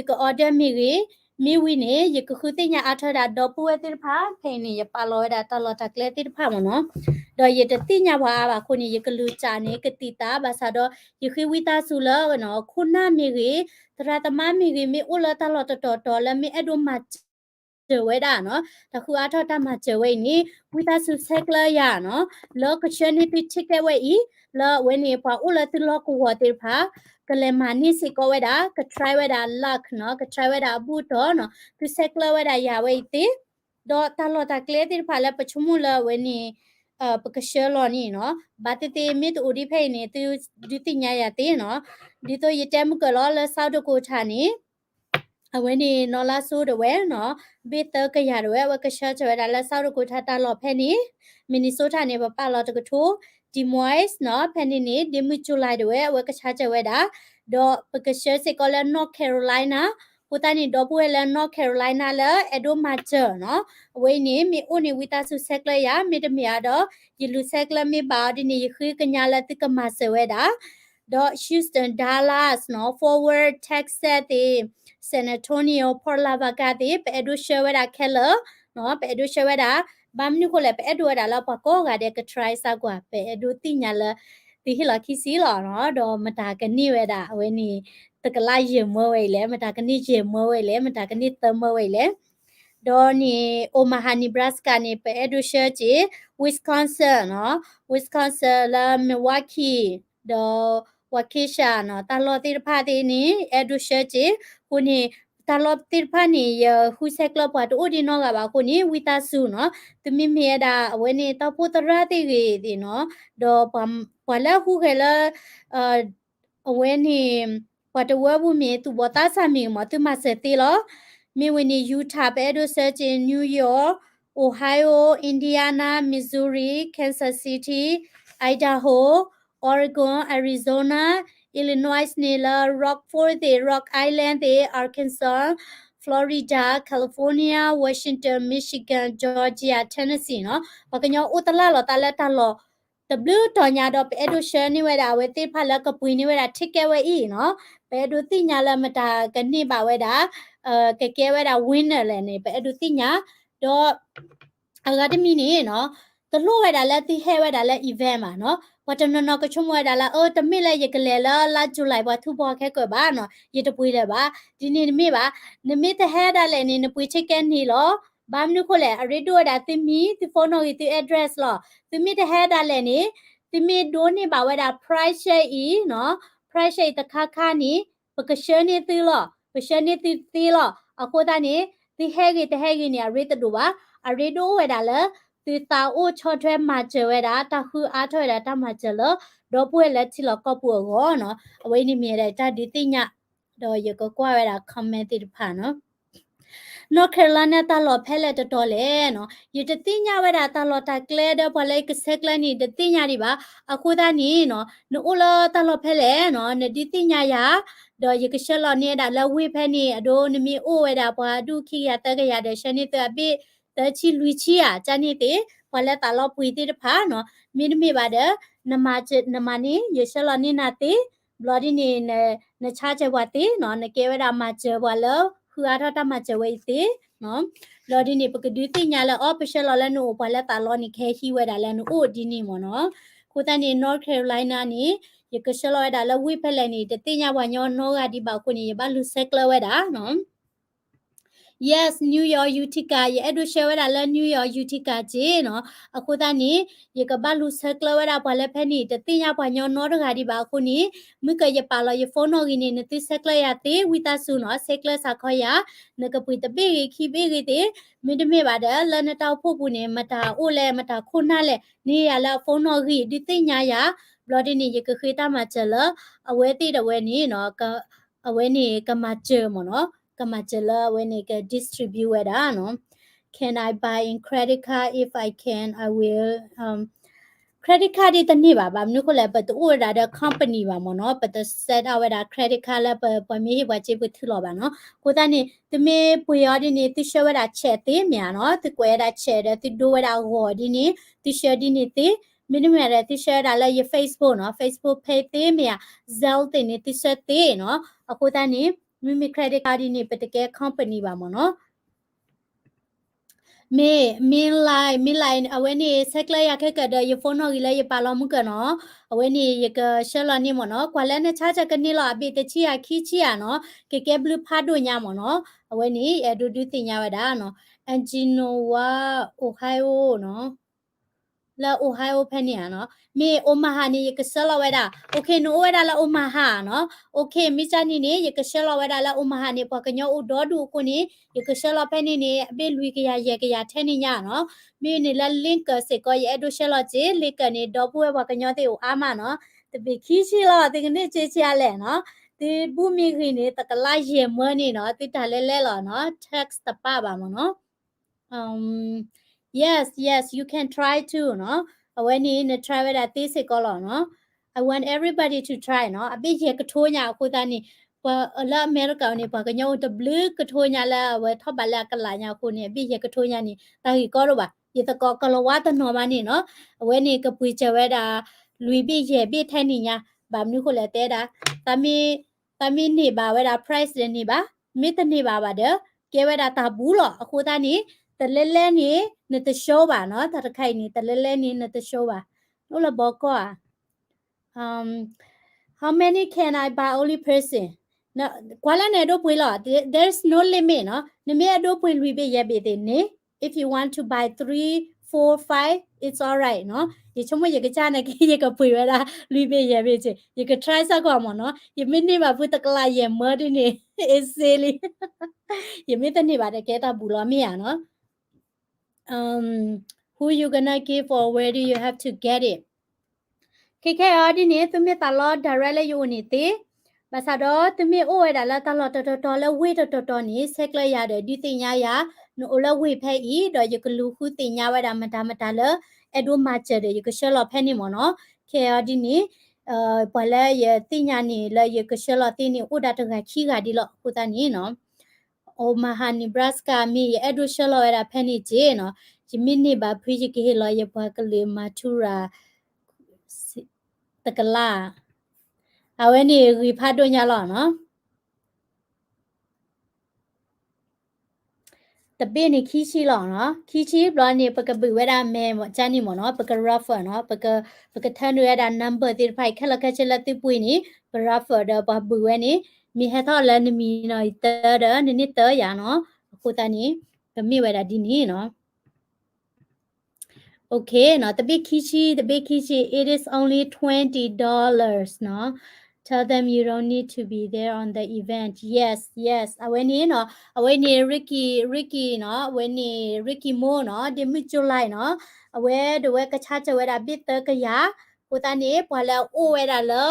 က order မ့ၢ်ဂ့ၤ, မ့ၢ်ဝံၤန့ၣ် ယကဃုသ့ၣ်ညါအါထီၣ်ဝဲဒၣ်ဒီပုၢ်ဝဲၢ်သ့ၣ်တဖၣ် ဖဲအံၤန့ၣ် ယပာ်လီၤဝဲဒၣ်တၢ်လီၢ်တၢ်ကျဲသ့ၣ်တဖၣ်မ့ၢ်နီၤ. ဒီးယတသ့ၣ်ညါပှၤအါဘၣ်အဃိန့ၣ် ယကလူၤစးန့ၣ် ကသံၣ်သးဘၣ်ဆၣ်ဒီး ယဃ့ဝံသးစူၤလၢ ခိၣ်နၢ်မ့ၢ်ဂ့ၤ, သရၣ်သမါမ့ၢ်ဂ့ၤ, မ့ၢ်အိၣ်လၢတၢ်လီၢ်တတီၤတီၤလၢမ့ၢ်အဲၣ်ဒိးမၤစၢၤဝဲဒၣ်နီၤ, တၢ်ဃုအါထီၣ်တၢ်မၤစၢၤဝဲအံၤန့ၣ် ဝံသးစူၤဆဲးကျၢယၤနီၤ, လၢကဆှၢန့ၢ်သု ticket ဝဲအံၤ, လၢအဝဲန့ၣ် ပှၤအိၣ်လၢသုလီၢ်ကဝီၤသ့ၣ်တဖၣ် ကလဲၤမၤန့ၢ်စ့ၢ်ကီးဝဲဒၣ်, က try ဝဲဒၣ် luck နီၤ, က try ဝဲဒၣ်အဘူၣ်တီၤနီၤ, သုဆဲးကျၢဝဲဒၣ်ယၤဝဲအံၤသ့, ဒီးတၢ်လီၢ်တၢ်ကျဲသ့ၣ်တဖၣ်လၢပဆိကမိၣ်လၢအဝဲန့ၣ် ပကဆှၢလီၤန့ၣ်နီၤ, ဘၣ်သ့ၣ်သ့ၣ်မ့ၢ်တအိၣ်ဒ်ဖဲအံၤန့ၣ် သုဒုးသ့ၣ်ညါယၤသ့နီၤ. ဒ်သိးယတဲမုၢ်ကၢၢ်လီၤလၢ South Dakota န့ၣ် အဝဲန့ၣ် နီၢ်လါစိဒၣ်ဝဲနီၤ, ဘ့ၣ်သၢကယၤဒၣ်ဝဲ အဝဲကဆှၢစၢၤဝဲဒၣ်လၢ South Dakota တၢ်လီၢ်ဖဲန့ၣ်, Minnesota န့ၣ် ပပာ်လီၤတကထိ, Des Moines နီၤ, ဖဲန့ၣ်န့ၣ် ဒ့မုၢ် July ဒၣ်ဝဲ အဝဲကဆှၢစၢၤဝဲဒၣ်, ဒီးပကဆှၢစ့ၢ်ကီးလၢ North Carolina, အဃိသတးန့ၣ် ဒီပုၢ်ဝဲၢ်လၢ North Carolina လၢအဲၣ်ဒိးမၤစၢၤနီၤ, အဝဲအံၤန့ၣ် မ့ၢ်အိၣ်န့ၣ် ဝံသးစူၤဆဲးကျၢယၤ, မ့တမ့ၢ်ဧါဒီး ယလူၤဆဲးကျၢမ့ၢ်ဘၣ်အီၤဒ်န့ၣ် ယဃ့ကညးလၢသုကမၤစၢၤဝဲဒၣ် ဒီး Houston, Dallas နီၤ, Fort Worth, Texas သ့ၣ်, San Antonio, Fort Lavaca သ့ၣ် ပအဲၣ်ဒိးဆှၢဝဲဒၣ်ခဲလၢာ်နီၤ, ပအဲၣ်ဒိးဆှၢဝဲဒၣ်, ဘၣ်မနုၤဃိလဲၣ် ပအဲၣ်ဒိးဝဲဒၣ်လၢပှၤကိးဂၤဒဲးက try စၢ်ကွၢ်, ပအဲၣ်ဒိးသ့ၣ်ညါလၢ သုဟ့ၣ်လီၤခံဆံလီၤနီၤ, ဒီးမတၤကန့ၢ်ဝဲဒၣ် အဝဲန့ၣ် တကလးယဲၢ်မၢဝဲအံၤလဲၣ်, မတၤကန့ၢ်ယဲၢ်မၢဝဲအံၤလဲၣ်, မတၤကန့ၢ်သၢမၢဝဲအံၤလဲၣ် ဒီးန့ၣ် Omaha, Nebraska န့ၣ် ပအဲၣ်ဒိးဆှၢက့ၤ, Wisconsin နီၤ, Wisconsin လၢ Milwaukee ဒီး Waukesha နီၤ, တၢ်လီၢ်သ့ၣ်တဖၣ်သ့ၣ်န့ၣ် အဲၣ်ဒိးဆှၢက့ၤ, အဃိန့ၣ် တၢ်လီၢ်သ့ၣ်တဖၣ်န့ၣ် ယဃုဆဲးကျၢပှၤတအိၣ်ဒံးနီတဂၤဘၣ်အဃိန့ၣ် ဝံသးစူၤနီၤ, သုမ့မ့ၢ်ဝဲဒၣ် အဝဲန့ၣ် တီၢ်ဖှိၣ်သရၣ်သ့ၣ်ဂ့ၤသ့ၣ်နီၤ, ဒီး ပှၤလၢဟူးဂဲၤလၢ အဝဲန့ၣ် ပှၤတဝၢပူၤမ့ၢ်သူၣ်ဘီၣ်သးစၢ်မ့ၢ်ဂ့ၤမး သုမၤစၢၤသ့လီၤ. မ့ၢ်ဝံၤန့ၣ် Utah ပအဲၣ်ဒိးဆှၢက့ၤ, New York, Ohio, Indiana, Missouri, Kansas City, Idaho, Oregon, Arizona, Illinois န့ၣ်လၢ Rockford သ့ၣ်, Rock Island သ့ၣ်, Arkansas, Florida, California, Washington, Michigan, Georgia, Tennessee နီၤ, ပှၤကညီအိၣ်တလၢ်လီၤသးလၢတၢ်လီၢ် တဘျုးတီၤညါဒီး ပအဲၣ်ဒိးဆှၢန့ၢ်ဝဲဒၣ် အဝဲသ့ၣ်တဖၣ်လၢကပှ့ၤန့ၢ်ဝဲဒၣ် ticket ဝဲအံၤနီၤ, ပအဲၣ်ဒိးသ့ၣ်ညါလၢမတၤကန့ၢ်ဘၣ်ဝဲဒၣ်, ကကဲဝဲဒၣ် winner လဲၣ်န့ၣ် ပအဲၣ်ဒိးသ့ၣ်ညါ, ဒီး အဂၤတမံၤန့ၣ်နီၤ, တလိၣ်ဝဲဒၣ်လၢသုဟဲဝဲဒၣ်လၢ event ဘၣ်နီၤ, ပှၤတနီၤနီၤကဆိကမိၣ်ဝဲဒၣ်လၢ အၢ တမ့ၢ်လၢယကလဲၤလၢလါ July ပှၤထူပှၤခဲကၢၣ်ဘၣ်နီၤ, ယတပှ့ၤလၢၤဘၣ်, ဒ်န့ၣ်တမ့ၢ်ဘၣ်, နမ့ၢ်တဟဲဒၣ်လဲာ်န့ၣ် နပှ့ၤ ticket န့ၣ်လီၤ. ဘၣ်မနုၤဃိလဲၣ်, အရ့ဒိၣ်ဝဲဒၣ်သုမံၤ, သု phone နီၣ်ဂံၢ်, သု address လီၤ. သုမ့ၢ်တဟဲဒၣ်လဲာ်န့ၣ်, သုမ့ၢ်ဒိးန့ၢ်ဘၣ်ဝဲဒၣ် prize အံၤနီၤ, prize အံၤတခါခါန့ၣ် ပကဆှၢန့ၢ်သုလီၤ, ပဆှၢန့ၢ်သုသ့လီၤ. အဃိသတးန့ၣ် သုဟဲဂ့ၤတဟဲဂ့ၤန့ၣ် အရ့တဒိၣ်ဘၣ်. အရ့ဒိၣ်အိၣ်ဝဲဒၣ်လၢ သုသးအိၣ်ဆီၣ်ထွဲမၤစၢၤဝဲဒၣ်, တၢ်ဃုအါထီၣ်ဝဲဒၣ်တၢ်မၤစၢၤလၢ ဒီပုၢ်ဝဲၢ်လၢထံလီၢ်ကီၢ်ပူၤအဂီၢ်နီၤ. အဝဲအံၤန့ၣ်မ့ၢ်ဝဲဒၣ်တၢ်ဒုးသ့ၣ်ညါ, ဒီးယကကွၢ်ဝဲဒၣ် comment သ့ၣ်တဖၣ်နီၤ. North Carolina တၢ်လီၢ်ဖဲလဲၣ်တတီၤလဲၣ်နီၤ. ယတသ့ၣ်ညါဝဲဒၣ်တၢ်လီၢ်တၢ်ကျဲဒီးပှၤလၢယကဆဲးကျၢန့ၣ် တသ့ၣ်ညါဒံးဘၣ်. အဃိသတးန့ၣ်နီၤ နအိၣ်လၢတၢ်လီၢ်ဖဲလဲၣ်နီၤ နဒုးသ့ၣ်ညါယၤ, ဒီးယကဆှၢလီၤန့ၢ်ဝဲဒၣ်လၢဝ့ၢ်ဖဲန့ၣ် အဒိနမ့ၢ်အိၣ်ဝဲဒၣ်ပှၤဒူၣ်ခံကယၤသၢကယၤဒီး ဆှၢန့ၢ်သုအဘ့ၣ်သၢဆံလွံၢ်ဆံဧါ ကန့ၣ်သ့ၣ် ပှၤလၢသးလီပှ့ၤသ့ၣ်တဖၣ်နီၤ. မ့တမ့ၢ်ဘၣ်ဒီး နမၤန့ၢ် နမၤန့ၢ် ယဆှၢလီၤန့ၢ်နၤသ့, ဘျီဒ်န့ၣ် န charge ပှၤသ့နီၤ, နကဲဝဲဒၣ်မၤစၢၤပှၤလၢ ဃုအါထီၣ်တၢ်မၤစၢၤဝဲအံၤသ့နီၤ. ဘျီဒ်န့ၣ် ပကဒုးသ့ၣ်ညါလၢ အီ ပဆှၢလီၤလၢနအိၣ် ပှၤလၢသးလီန့ၣ် ကဟဲဟံးဝဲဒၣ်လၢနအိၣ်ဒ်န့ၣ်မ့ၢ်နီၤ. အဃိသတးန့ၣ် North Carolina န့ၣ် ယကဆှၢလီၤဝဲဒၣ်လၢဝ့ၢ်ဖဲလဲၣ်န့ၣ် တသ့ၣ်ညါပှၤညီနီတဂၤဒံးဘၣ်အဃိန့ၣ် ယဘၣ်လူၤဆဲးကျၢဝဲဒၣ်နီၤ. Yes, New York Utica, ယအဲၣ်ဒိးဆှၢဝဲဒၣ်လၢ New York Utica က့နီၤ. အဃိသတးန့ၣ် ယကဘၣ်လူၤဆဲးကျၢဝဲဒၣ်ပှၤလၢဖဲန့ၣ် တသ့ၣ်ညါပှၤညီနီတဂၤဒံးဘၣ်အဃိန့ၣ် မုၢ်ကၢၤယပာ်လီၤယ phone နီၣ်ဂံၢ်န့ၣ် နသုဆဲးကျၢယၤသ့ ဝံသးစူၤနီၤ, ဆဲးကျၢစးခီယၤ, နကပှ့ၤတဘ့ၣ်ဂ့ၤခံဘ့ၣ်ဂ့ၤသ့, မ့တမ့ၢ်ဘၣ်ဒီး လၢနတၢ်အိၣ်ဖှိၣ်ပူၤန့ၣ် မတၤအိၣ်လဲၣ် မတၤခိၣ်နၢ်လဲၣ် န့ၢ်ယၤလၢအ phone နီၣ်ဂံၢ် ဒုးသ့ၣ်ညါယၤ, ဘျီဒ်န့ၣ် ယကဃ့တၢ်မၤစၢၤလၢ အဝဲသ့ၣ်ဒီးဝဲန့ၣ်နီၤ အဝဲန့ၣ်ကမၤစၢၤမ့ၢ်နီၤ, ကမၤစၢၤလၢအဝဲန့ၣ်က distribute ဝဲဒၣ်နီၤ. Can I buy in credit card? If I can, I will. Credit card ဒ်တန့ၢ်ဘၣ်, ဘၣ်မနုၤအဃိလဲၣ် ပတအိၣ်ဝဲဒၣ်ဒီး company ဘၣ်မ့ၢ်နီၤ, ပတ set up ဝဲဒၣ် credit card လၢပှၤမ့ၢ်ဟ့ၣ်ပှၤစ့ပထုးလီၤဘၣ်နီၤ. အဃိသတးန့ၣ် သုမ့ၢ်ပှ့ၤအီၤဒ်န့ၣ် သုဆှၢဝဲဒၣ် check သ့မ့ၢ်ဧါနီၤ, သုကွဲးဝဲဒၣ် check ဒီးသုဒိဝဲဒၣ်အဂီၤဒ်န့ၣ် သုဆှၢဒ်န့ၣ်သ့, မ့တမ့ၢ်ဒီးသုဆှၢဝဲဒၣ်လၢယ Facebook နီၤ, Facebook page သ့မ့ၢ်ဧါ, Zelle သ့ၣ်န့ၣ် သုဆှၢသ့နီၤ. အဃိသတးန့ၣ် မ့မ့ၢ် credit card ဒ်န့ၣ် ပတကဲ company ဘၣ်မ့ၢ်နီၤ. မ့ၢ် မ့ၢ် Line, မ့ၢ် Line အဝဲန့ၣ်ဆဲးကျၢယၤခဲကၢးဒီး ယ phone နီၣ်ဂံၢ်လၢယပာ်လီၤမုၢ်ကၢၤနီၤ, အဝဲန့ၣ် ယကဆှၢလီၤန့ၢ်မ့ၢ်နီၤ, ကွၢ်လၢန charge ကန့ၢ်လီၤအဘ့ၣ်တဆံယၤခံဆံယၤနီၤ, ကကဲဘျုးဖးဒိၣ်ညါမ့ၢ်နီၤ, အဝဲန့ၣ် ယအဲၣ်ဒိးဒုးသ့ၣ်ညါဝဲဒၣ်နီၤ, Angenoa, Ohio နီၤ. လၢ Ohio ဖဲန့ၣ်ဧါနီၤ, မ့ၢ် Omaha န့ၣ် ယကဆှၢလီၤဝဲဒၣ်, OK နအိၣ်ဝဲဒၣ်လၢ Omaha နီၤ, OK မ့ၢ်ကန့ၣ်န့ၣ် ယကဆှၢလီၤဝဲဒၣ်လၢ Omaha န့ၣ် ပှၤကညီအိၣ်ဒီဒူၣ်အဃိန့ၣ် ယကဆှၢလီၤဖဲန့ၣ်န့ၣ် အဘ့ၣ်လွံၢ်ကယၤယဲၢ်ကယၤထဲန့ၣ်ညါနီၤ, မ့ၢ်န့ၣ်လၢ Lincoln စ့ၢ်ကီး ယအဲၣ်ဒိးဆှၢလီၤစ့ၢ် Lincoln န့ၣ် ဒီပုၢ်ဝဲၢ်ပှၤကညီသ့ၣ်အိၣ်အါမးနီၤ, တဘ့ၣ်ခံဆံလီၤ သုကန့ၢ်က့ဆံးအါလဲၣ်နီၤ, သုဘူၣ်မ့ၢ်ဂ့ၤန့ၣ် တကလးယဲၢ်မၢန့ၣ်နီၤ, သုတၢ်လဲၤလဲၤလီၤနီၤ, tax တပာ်ဘၣ်မ့ၢ်နီၤ. Um, yes, yes, you can try too နီၤ, အဝဲန့ၣ် န try ဝဲဒၣ်သ့စ့ၢ်ကီးလီၤနီၤ, I want everybody to try နီၤ, အဘ့ၣ်ယဲၢ်ကထိညါအဃိသတးန့ၣ်, ပှၤလၢအမဲရကၤန့ၣ် ပှၤကညီအိၣ်တဘျုးကထိညါလၢအဝဲထီၣ်ဘးလၢအကလးညါအဃိန့ၣ် အဘ့ၣ်ယဲၢ်ကထိညါန့ၣ် တၢ်ဂ့ၢ်ကီဒိၣ်ဘၣ်, ယသကိးကလီၤဝါတနီၤမးန့ၣ်နီၤ, အဝဲန့ၣ်ကပှ့ၤစၢၤဝဲဒၣ် လွံၢ်ဘ့ၣ်ယဲၢ်ဘ့ၣ်ထဲန့ၣ်ညါ, ဘၣ်မနုၤဃိလဲၣ်တဲဒၣ်, တၢ်မ့ၢ်န့ၢ်ဘၣ်ဝဲဒၣ် price ဒီးန့ၢ်ဘၣ်, မ့ၢ်တန့ၢ်ဘၣ်ဘၣ်ဒီး ကဲဝဲဒၣ်တၢ်ဘူးလီၤ, အဃိသတးန့ၣ် တလဲလဲန့ၣ် နတ show ဘၣ်နီၤ, တၢ်တခါအံၤန့ၣ် တလဲလဲန့ၣ် နတ show ဘၣ်, အိၣ်လၢဘီကီၢ်ဧါ. Um, how many can I buy only person? ကွၢ်လၢနအဲၣ်ဒိးပှ့ၤလီၤ, there's no limit နီၤ, နမ့ၢ်အဲၣ်ဒိးပှ့ၤလွံၢ်ဘ့ၣ်ယဲၢ်ဘ့ၣ်သ့ၣ်န့ၣ်, if you want to buy three, four, five, it's alright နီၤ, ယဆိကမိၣ်ယကစၢ်န့ၣ်က့ ယကပှ့ၤဝဲဒၣ် လွံၢ်ဘ့ၣ်ယဲၢ်ဘ့ၣ်စ့ၢ်, ယက try စ့ၢ်ကီးမ့ၢ်နီၤ, ယမ့ၢ်န့ၢ်ဘၣ်ဖုတကလးယဲၢ်မၢဒ်န့ၣ် it's silly, ယမ့ၢ်တန့ၢ်ဘၣ်ဒီးကဲတၢ်ဘူးလီၤမ့ၢ်ဧါနီၤ. Um, who you gonna give or where do you have to get it? ခဲခဲအံၤဒ်န့ၣ် သုမ့ၢ်သးလီ direct လၢယအိၣ်န့ၣ်သ့, ဘၣ်ဆၣ်ဒီးသုမ့ၢ်အိၣ်ဝဲဒၣ်လၢတၢ်လီၢ်တတီၤတီၤလၢဝ့ၢ်တတီၤတီၤန့ၣ် ဆဲးကျၢယၤဒီးဒုးသ့ၣ်ညါယၤ, နအိၣ်လၢဝ့ၢ်ဖဲအံၤ ဒီးယကလူၤဃုသ့ၣ်ညါဝဲဒၣ်မတၤမတၤလၢ အဲၣ်ဒိးမၤစၢၤဒီးယကဆှၢလီၤဖဲန့ၣ်မ့ၢ်နီၤ, ခဲအံၤဒ်န့ၣ် ပှၤလၢယသ့ၣ်ညါန့ၣ်လၢယကဆှၢလီၤသ့န့ၣ် အိၣ်ဒၣ်တဂၤခံဂၤဒ်လီၤ, အဃိသတးန့ၣ်နီၤ Omaha, Nebraska မ့ၢ်ယအဲၣ်ဒိးဆှၢလီၤဝဲဒၣ်ဖဲန့ၣ်က့နီၤ, ယမ့ၢ်န့ၢ်ဘၣ်ဖုယကဟ့ၣ်လီၤယပှၤကလုာ်မၤထူရၤ တကလး, အဝဲန့ၣ်ဂ့ၤဖးဒိၣ်ညါလီၤနီၤ. တဘ့ၣ်န့ၣ်ခံဆံလီၤနီၤ, ခံဆံဘျီန့ၣ် ပကဘုးဝဲဒၣ်မဲာ်ကန့ၣ်မ့ၢ်နီၤ, ပက raffle နီၤ, ပက ပကထၢနုာ်ဝဲဒၣ် number သ့ၣ်တဖၣ်အံၤ ခဲလၢာ်ခဲဆ့လၢသုပှ့ၤန့ၣ် ပ raffle ဒီးပှၤဘုးဝဲန့ၣ် မ့ၢ်ဟဲထီၣ်လၢနမံၤနီၤအံၤသၢဒီး နန့ၢ်သၢယၤနီၤ, အဃိသတးန့ၣ် ပမ့ၢ်ဝဲဒၣ်ဒ်န့ၣ်နီၤ. Okay နီၤ, တဘ့ၣ်ခံဆံ, တဘ့ၣ်ခံဆံ, it is only twenty dollars နီၤ. Tell them you don't need to be there on the event. Yes, yes. အဝဲန့ၣ်နီၤ, အဝဲန့ၣ် Ricky, Ricky နီၤ, အဝဲန့ၣ် Ricky Mo နီၤ, ဒ့မုၣ်ကၠိလၢ်နီၤ, အဝဲဒၣ်ဝဲက charge ဝဲဒၣ်ဘ့ၣ်သၢကယၤ, အဃိသတးန့ၣ် ပှၤလၢအအိၣ်ဝဲဒၣ်လၢ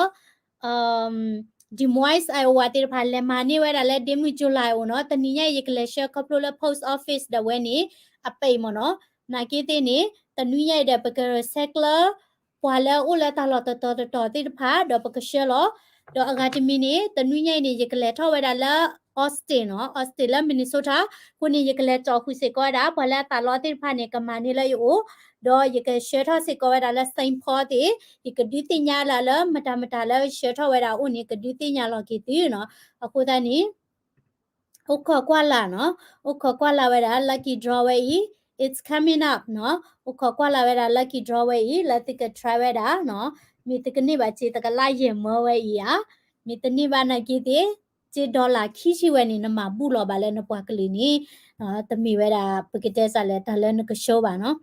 အ Des Moines, Iowa သ့ၣ်တဖၣ် လဲၤမၤန့ၢ်ဝဲဒၣ်လၢဒ့မုၢ် July အိၣ်နီၤ. တနံၤညါအံၤ ယကလဲၤဆှၢခီဖျိလၢ post office ဒၣ်ဝဲန့ၣ် အပ့ၤမ့ၢ်နီၤ. နာ်က့သ့ၣ်န့ၣ် တနွံညါအံၤဒီး ပကဆဲးကျၢ ပှၤလၢအအိၣ်လၢတၢ်လီၢ်တတီၤတတီၤသ့ၣ်တဖၣ် ဒီးပကဆှၢလီၤ. ဒီးအဂၤတမံၤန့ၣ် တနွံညါအံၤန့ၣ် ယကလဲၤထီၣ်ဝဲဒၣ်လၢ Austin နီၤ, Austin လၢ Minnesota အဃိန့ၣ် ယကလဲၤတီၢ်ဃုာ်စ့ၢ်ကီးဝဲဒၣ် ပှၤလၢအသးလီသ့ၣ်တဖၣ်န့ၣ် ကမၤန့ၢ်လၢယအိၣ်, ဒီးယကဆှၢထီၣ်စ့ၢ်ကီးဝဲဒၣ်လၢ Saint Paul သ့ၣ်, ယကဒုးသ့ၣ်ညါလၢ လၢမတၤမတၤလၢဆှၢထီၣ်ဝဲဒၣ်အအိၣ်န့ၣ် ကဒုးသ့ၣ်ညါလီၤက့ၤသုနီၤ. အဃိသတးန့ၣ် အိၣ်ခိးကွၢ်လၢ်နီၤ, အိၣ်ခိးကွၢ်လၢ်ဝဲဒၣ် lucky draw ဝဲအံၤ, it's coming up နီၤ, အိၣ်ခိးကွၢ်လၢ်ဝဲဒၣ် lucky draw ဝဲအံၤ လၢသုက try ဝဲဒၣ်နီၤ, မ့ၢ်သုကန့ၢ်ဘၣ်စ့တကလးယဲၢ်မၢဝဲအံၤဧါ, မ့ၢ်တန့ၢ်ဘၣ်နာ်က့သ့ၣ် စ့ dollar ခံဆံဝဲန့ၣ် နမၤဘူၣ်လီၤဘၣ်လၢနပှၤကလုာ်န့ၣ်, တမ့ၢ်ဝဲဒၣ် ပကတဲစ့ၢ်လဲၣ် တၢ်လၢနကဆှၢဘၣ်နီၤ.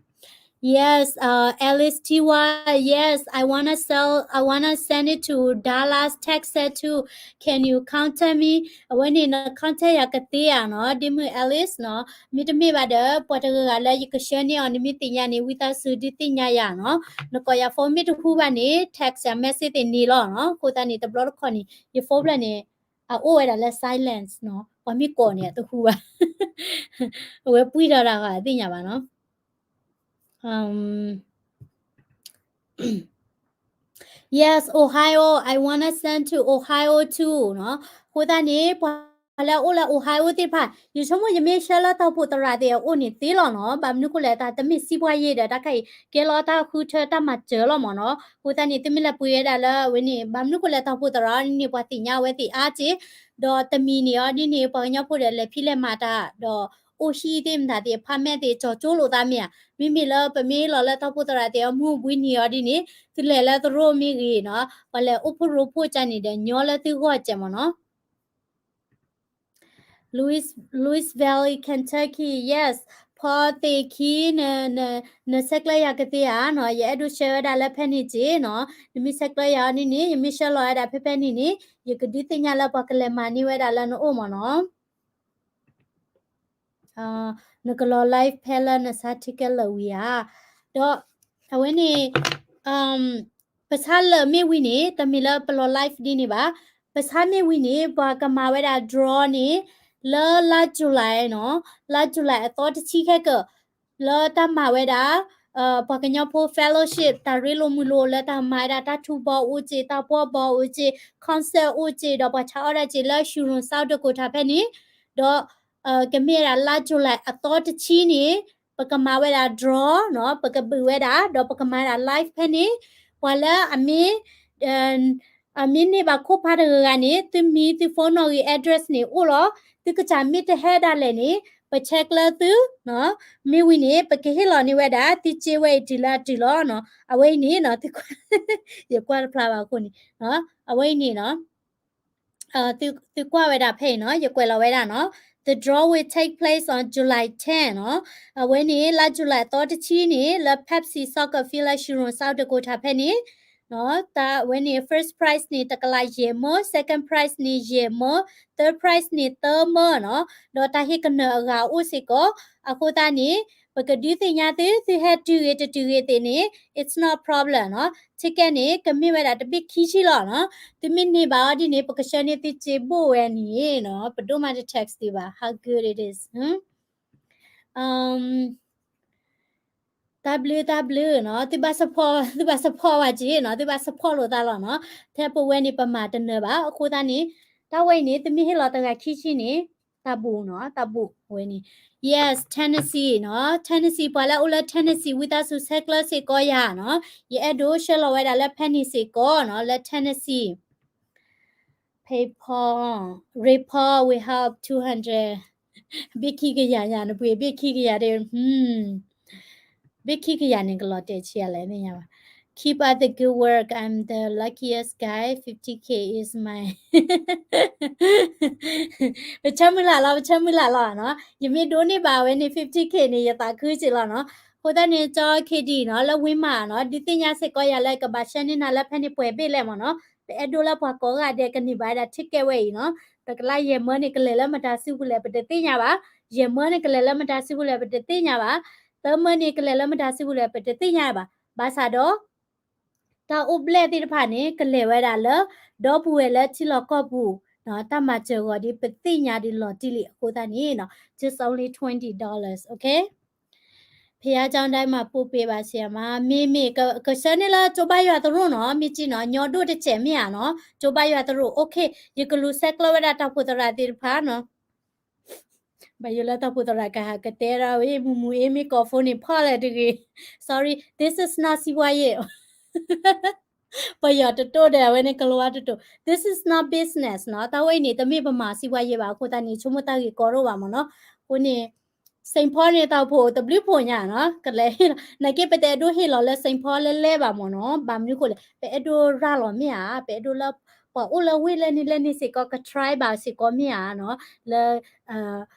Yes, uh, Alice T Y, yes, I wanna sell, I wanna send it to Dallas, Texas too. Can you contact me? အဝဲန့ၣ်န contact ယၤကသ့ဧါနီၤ, ဒ့မုၣ် Alice နီၤ. မ့တမ့ၢ်ဘၣ်ဒီး ပှၤတဂၤဂၤလၢယကဆှၢန့ၢ်အီၤ နမ့ၢ်သ့ၣ်ညါန့ၣ် ဝံသးစူၤဒုးသ့ၣ်ညါယၤနီၤ. နကိးယၤ phone မ့ၢ်တဟူဘၣ်န့ၣ် text ယၤ message သ့ၣ်န့ၣ်လီၤနီၤ. အဃိသတးန့ၣ် တဘျီတခီၣ်န့ၣ် ယ phone ဖျၢၣ်န့ၣ် အအိၣ်ဝဲဒၣ်လၢ silence နီၤ, ပှၤမ့ၢ်ကိးန့ၣ် အတဟူဘၣ် အဝဲပှံၢ်ထီၣ်တၢ်ဃီ အသ့ၣ်ညါဘၣ်နီၤ. Um, yes, Ohio, I wanna send to Ohio too နီၤ. အဃိသတးန့ၣ် ပှၤလၢအအိၣ်လၢ Ohio သ့ၣ်တဖၣ် ယဆိကမိၣ်ယမ့ၢ်ဆှၢလၢတၢ်အိၣ်ဖှိၣ်သရၣ်သ့ၣ်အအိၣ်န့ၣ်သ့လီၤနီၤ. ဘၣ်မနုၤဃိလဲၣ် တၢ်တမ့ၢ်စံးပှၤယဲၢ်ဒီး တၢ်ခါအံၤ ကဲလီၤတၢ်ဃုထၢတၢ်မၤစၢၤလီၤမ့ၢ်နီၤ. အဃိသတးန့ၣ် သုမ့ၢ်လဲၤပှ့ၤဝဲဒၣ်လၢအဝဲန့ၣ် ဘၣ်မနုၤဃိလဲၣ် တၢ်အိၣ်ဖှိၣ်သရၣ်န့ၣ် ပှၤသ့ၣ်ညါဝဲသ့ၣ်အါက့ ဒီးတမံၤန့ၣ်အီၤဒ်န့ၣ် ပှၤကညီဖိဒီးလဲၤဖံးလဲၤမၤတၢ် ဒီးအိၣ်ဟံၣ်သ့ၣ်မတၤသ့ၣ် apartment သ့ၣ် ကၠီၤကၠိလိာ်သးမ့ၢ်ဧါ. မ့မ့ၢ်လၢပမ့ၢ်လီၤလၢတၢ်အိၣ်ဖှိၣ်သရၣ်သ့ၣ်အမူအဘှံးနံၤအီၤဒ်န့ၣ် သုလဲၤလၢသရိာ်မ့ၢ်ဂ့ၤနီၤ, ပှၤလဲၤအိၣ်ဖှိၣ်ရိဖှိၣ်ကန့ၣ်ဒီး ညီလၢသုဂီၢ်ကဲမ့ၢ်နီၤ. Louis, Louis Valley, Kentucky, yes. ဖီသ့ၣ်ခံ န, န, နဆဲးကျၢယၤကသ့ဧါနီၤ, ယအဲၣ်ဒိးဆှၢဝဲဒၣ်လၢဖဲန့ၣ်က့နီၤ, နမ့ၢ်ဆဲးကျၢယၤအီၤန့ၣ်န့ၣ် ယမ့ၢ်ဆှၢလီၤဝဲဒၣ်ဖဲဖဲန့ၣ်န့ၣ် ယကဒုးသ့ၣ်ညါလၢပှၤကလဲၤမၤန့ၢ်ဝဲဒၣ်လၢနအိၣ်မ့ၢ်နီၤ. နကလီၤ live ဖဲလၢနဆါ ticket လၢာ်ဝံၤဧါ. ဒီးအဝဲန့ၣ် ပဆါလၢာ်မ့ၢ်ဝံၤန့ၣ် တမ့ၢ်လၢပလီၤ live ဒ်န့ၣ်ဘၣ်. ပဆါမ့ၢ်ဝံၤန့ၣ် ပှၤကမၤဝဲဒၣ် draw န့ၣ် လၢလါ July နီၤ, လါ July အသီတဆံခဲကၢၣ် လၢတၢ်မၤဝဲဒၣ် ပှၤကညီဖိ fellowship တၢ်ရ့လိာ်မုာ်လိာ် လၢတၢ်မၤဝဲဒၣ်တၢ်ထူဘီအိၣ်က့, တၢ်ပှီၣ်ဘီအိၣ်က့, concert အိၣ်က့, ဒီးပှၤဆါအီၣ်ဒၣ်က့လၢ Huron South Dakota ဖဲန့ၣ်, ဒီး ကမ့ၢ်ဝဲဒၣ်လါ July အသီတဆံန့ၣ် ပကမၤဝဲဒၣ် draw နီၤ, ပကဘုးဝဲဒၣ် ဒီးပကမၤဝဲဒၣ် live ဖဲန့ၣ်, ပှၤလၢအမ့ၢ် အမ့ၢ်န့ၢ်ဘၣ်ခိၣ်ဖးတဂၤဂၤန့ၣ် သုမံၤ သု phone နီၣ်ဂံၢ် address န့ၣ်အိၣ်လီၤ. သုကစၢ်မ့ၢ်တဟဲဒၣ်လဲာ်န့ၣ် ပဆဲးကျၢသု, မ့ၢ်ဝံၤန့ၣ် ပကဟ့ၣ်လီၤန့ၢ်ဝဲဒၣ် သုစ့ဝဲအံၤတုၤလၢအတုၤလီၤနီၤ. အဝဲအံၤန့ၣ်နီၤ ယကွၢ်တဖျါဘၣ်အဃိန့ၣ်, အဝဲအံၤန့ၣ်နီၤ သုကွၢ်ဝဲဒၣ်ဖဲအံၤနီၤ, ယကွဲးလီၤဝဲဒၣ်နီၤ, The draw will take place on July ten နီၤ. အဝဲန့ၣ် လါ July အသီတဆံန့ၣ် လၢ Pepsi Soccer Field လၢ Huron South Dakota ဖဲန့ၣ် တၢ်ဝဲန့ၣ် first prize န့ၣ် တကလးယဲၢ်မၢ, second prize န့ၣ် ယဲၢ်မၢ, third prize န့ၣ် သၢမၢနီၤ, ဒီးတၢ်ဟ့ၣ်ကနၢၤအဂၤအိၣ်စ့ၢ်ကီး. အဃိသတးန့ၣ် ပကဒုးသ့ၣ်ညါသု, သုဟဲတုၤဂ့ၤတတုၤဂ့ၤသ့ၣ်န့ၣ် it's not problem နီၤ. ticket န့ၣ် ကမ့ၢ်ဝဲဒၣ်တဘ့ၣ်ခံဆံလီၤနီၤ. သုမ့ၢ်န့ၢ်ဘၣ်အီၤဒ်န့ၣ် ပကဆှၢန့ၢ်သုစ့ဘိၣ်ဝဲန့ၣ်နီၤ, ပဒိၣ်မးတ text သုဘၣ် how good it is. တၢ်ဘျုးတၢ်ဘျုးနီၤ, သုဘၣ် support, သုဘၣ် support ဝဲက့နီၤ, သုဘၣ် support လိာ်သးလီၤနီၤ. ထဲပဝဲန့ၣ် ပမၤတနၢၤဘၣ်. အဃိသတးန့ၣ် တၢ်ဝဲအံၤန့ၣ် သုမ့ၢ်ဟ့ၣ်လီၤတဂၤခံဆံန့ၣ် တၢ်ဘူးနီၤ, တၢ်ဘူးဝဲန့ၣ်. Yes, Tennessee နီၤ, Tennessee ပှၤလၢအအိၣ်လၢ Tennessee ဝံသးစူၤဆဲးကျၢစ့ၢ်ကီးယၤနီၤ, ယအဲၣ်ဒိးဆှၢလီၤဝဲဒၣ်လၢဖဲန့ၣ်စ့ၢ်ကီးနီၤ, လၢ Tennessee. PayPal, Repal will help two hundred. ဘ့ၣ်ခံကယၤညါ နပှ့ၤဘ့ၣ်ခံကယၤဒီး, ဘ့ၣ်ခံကယၤန့ၣ် ကလီၤတဲာ်ဆံးအါလဲၣ် သ့ၣ်ညါဘၣ်. Keep up the good work. I'm the luckiest guy. Fifty K is my ပဆၢမုၢ်လၢ်လီၤ, ပဆၢမုၢ်လၢ်လီၤနီၤ. ယမ့ၢ်ဒိးန့ၢ်ဘၣ်ဝဲန့ၣ် fifty K န့ၣ် ယသးခုက့လီၤနီၤ. အဃိသတးန့ၣ် ကၠီ K D နီၤ, လၢဝ့ၢ်မးနီၤ, ဒုးသ့ၣ်ညါစ့ၢ်ကီးယၤလၢကဘၣ်ဆှၢန့ၢ်နၤလၢဖဲန့ၣ်ပှဲၤဘ့ၣ်လဲၣ်မးနီၤ. ပအဲၣ်ဒိးလၢပှၤကိးဂၤဒဲးကန့ၢ်ဘၣ်ဝဲဒၣ် ticket ဝဲအံၤနီၤ. တကလးယဲၢ်မၢန့ၣ် ကလဲၤလၢမတၤစုပူၤလဲၣ် ပတသ့ၣ်ညါဘၣ်. ယဲၢ်မၢန့ၣ် ကလဲၤလၢမတၤစုပူၤလဲၣ် ပတသ့ၣ်ညါဘၣ်. သၢမၢန့ၣ် ကလဲၤလၢမတၤစုပူၤလဲၣ် ပတသ့ၣ်ညါဘၣ်. ဘၣ်ဆၣ်ဒီး တၢ်အိၣ်ဘျဲၣ်သ့ၣ်တဖၣ်န့ၣ် ကလဲၤဝဲဒၣ်လၢ ဒီပုၢ်ဝဲၢ်လၢထံလီၢ်ကီၢ်ပူၤ, တၢ်မၤစၢၤဂီၤဒ်ပသ့ၣ်ညါဒ်လီၤတံၢ်လံအဃိသတးန့ၣ်, just only twenty dollars, okay? ဘုရားကျောင်းတိုင်းမှာ ပို့ပေးပါဆရာမ, မ့မ့ၢ်ကဆှၢန့ၢ်လၢကၠိဘါယွၤသရိာ်နီၤ, မ့ၢ်ကနီၤ, ညီဒိၣ်တစဲးမ့ၢ်ဧါနီၤ, ကၠိဘါယွၤသရိာ်, okay, ယကလူၤဆဲးကျၢဝဲဒၣ်တၢ်ဖိသရၣ်သ့ၣ်တဖၣ်နီၤ. ဘၣ်ယိၣ်လၢတၢ်ဖိသရၣ်ကဟးကတဲဒၣ်ဝဲ မူမူအ့ မ့ၢ်ကိးဖိန့ၣ်ဖီၣ်လဲၣ်တဂ့ၤ, sorry, this is not စီးပွားရေး, ပယီၤတတိၢ်ဒီးအဝဲန့ၣ် ကလၤဝါတတိၢ်, this is not business နီၤ, တၢ်ဝဲအံၤန့ၣ် တမ့ၢ်ပမၤ စီးပွားရေး ဘၣ်အဃိသတးန့ၣ် ဆိကမိၣ်တၢ်ဂ့ၢ်ကီဒိၣ်ဘၣ်မ့ၢ်နီၤ, အဃိန့ၣ် Saint Paul န့ၣ် တၢ်အိၣ်ဖှိၣ်တဘျုးဖှိၣ်ညါနီၤ, ကလဲၤဟ့ၣ်လီၤ, နာ်က့ပတအဲၣ်ဒိးဟ့ၣ်လီၤလၢ Saint Paul လဲၤလဲၤဘၣ်မ့ၢ်နီၤ, ဘၣ်မနုၤဃိလဲၣ်, ပအဲၣ်ဒိးရၤလီၤမ့ၢ်ဧါ, ပအဲၣ်ဒိးလၢ ပှၤအိၣ်လၢဝ့ၢ်လၢန့ၣ်လၢန့ၣ်စ့ၢ်ကီး က try ဘၣ်စ့ၢ်ကီးမ့ၢ်ဧါနီၤ, လၢ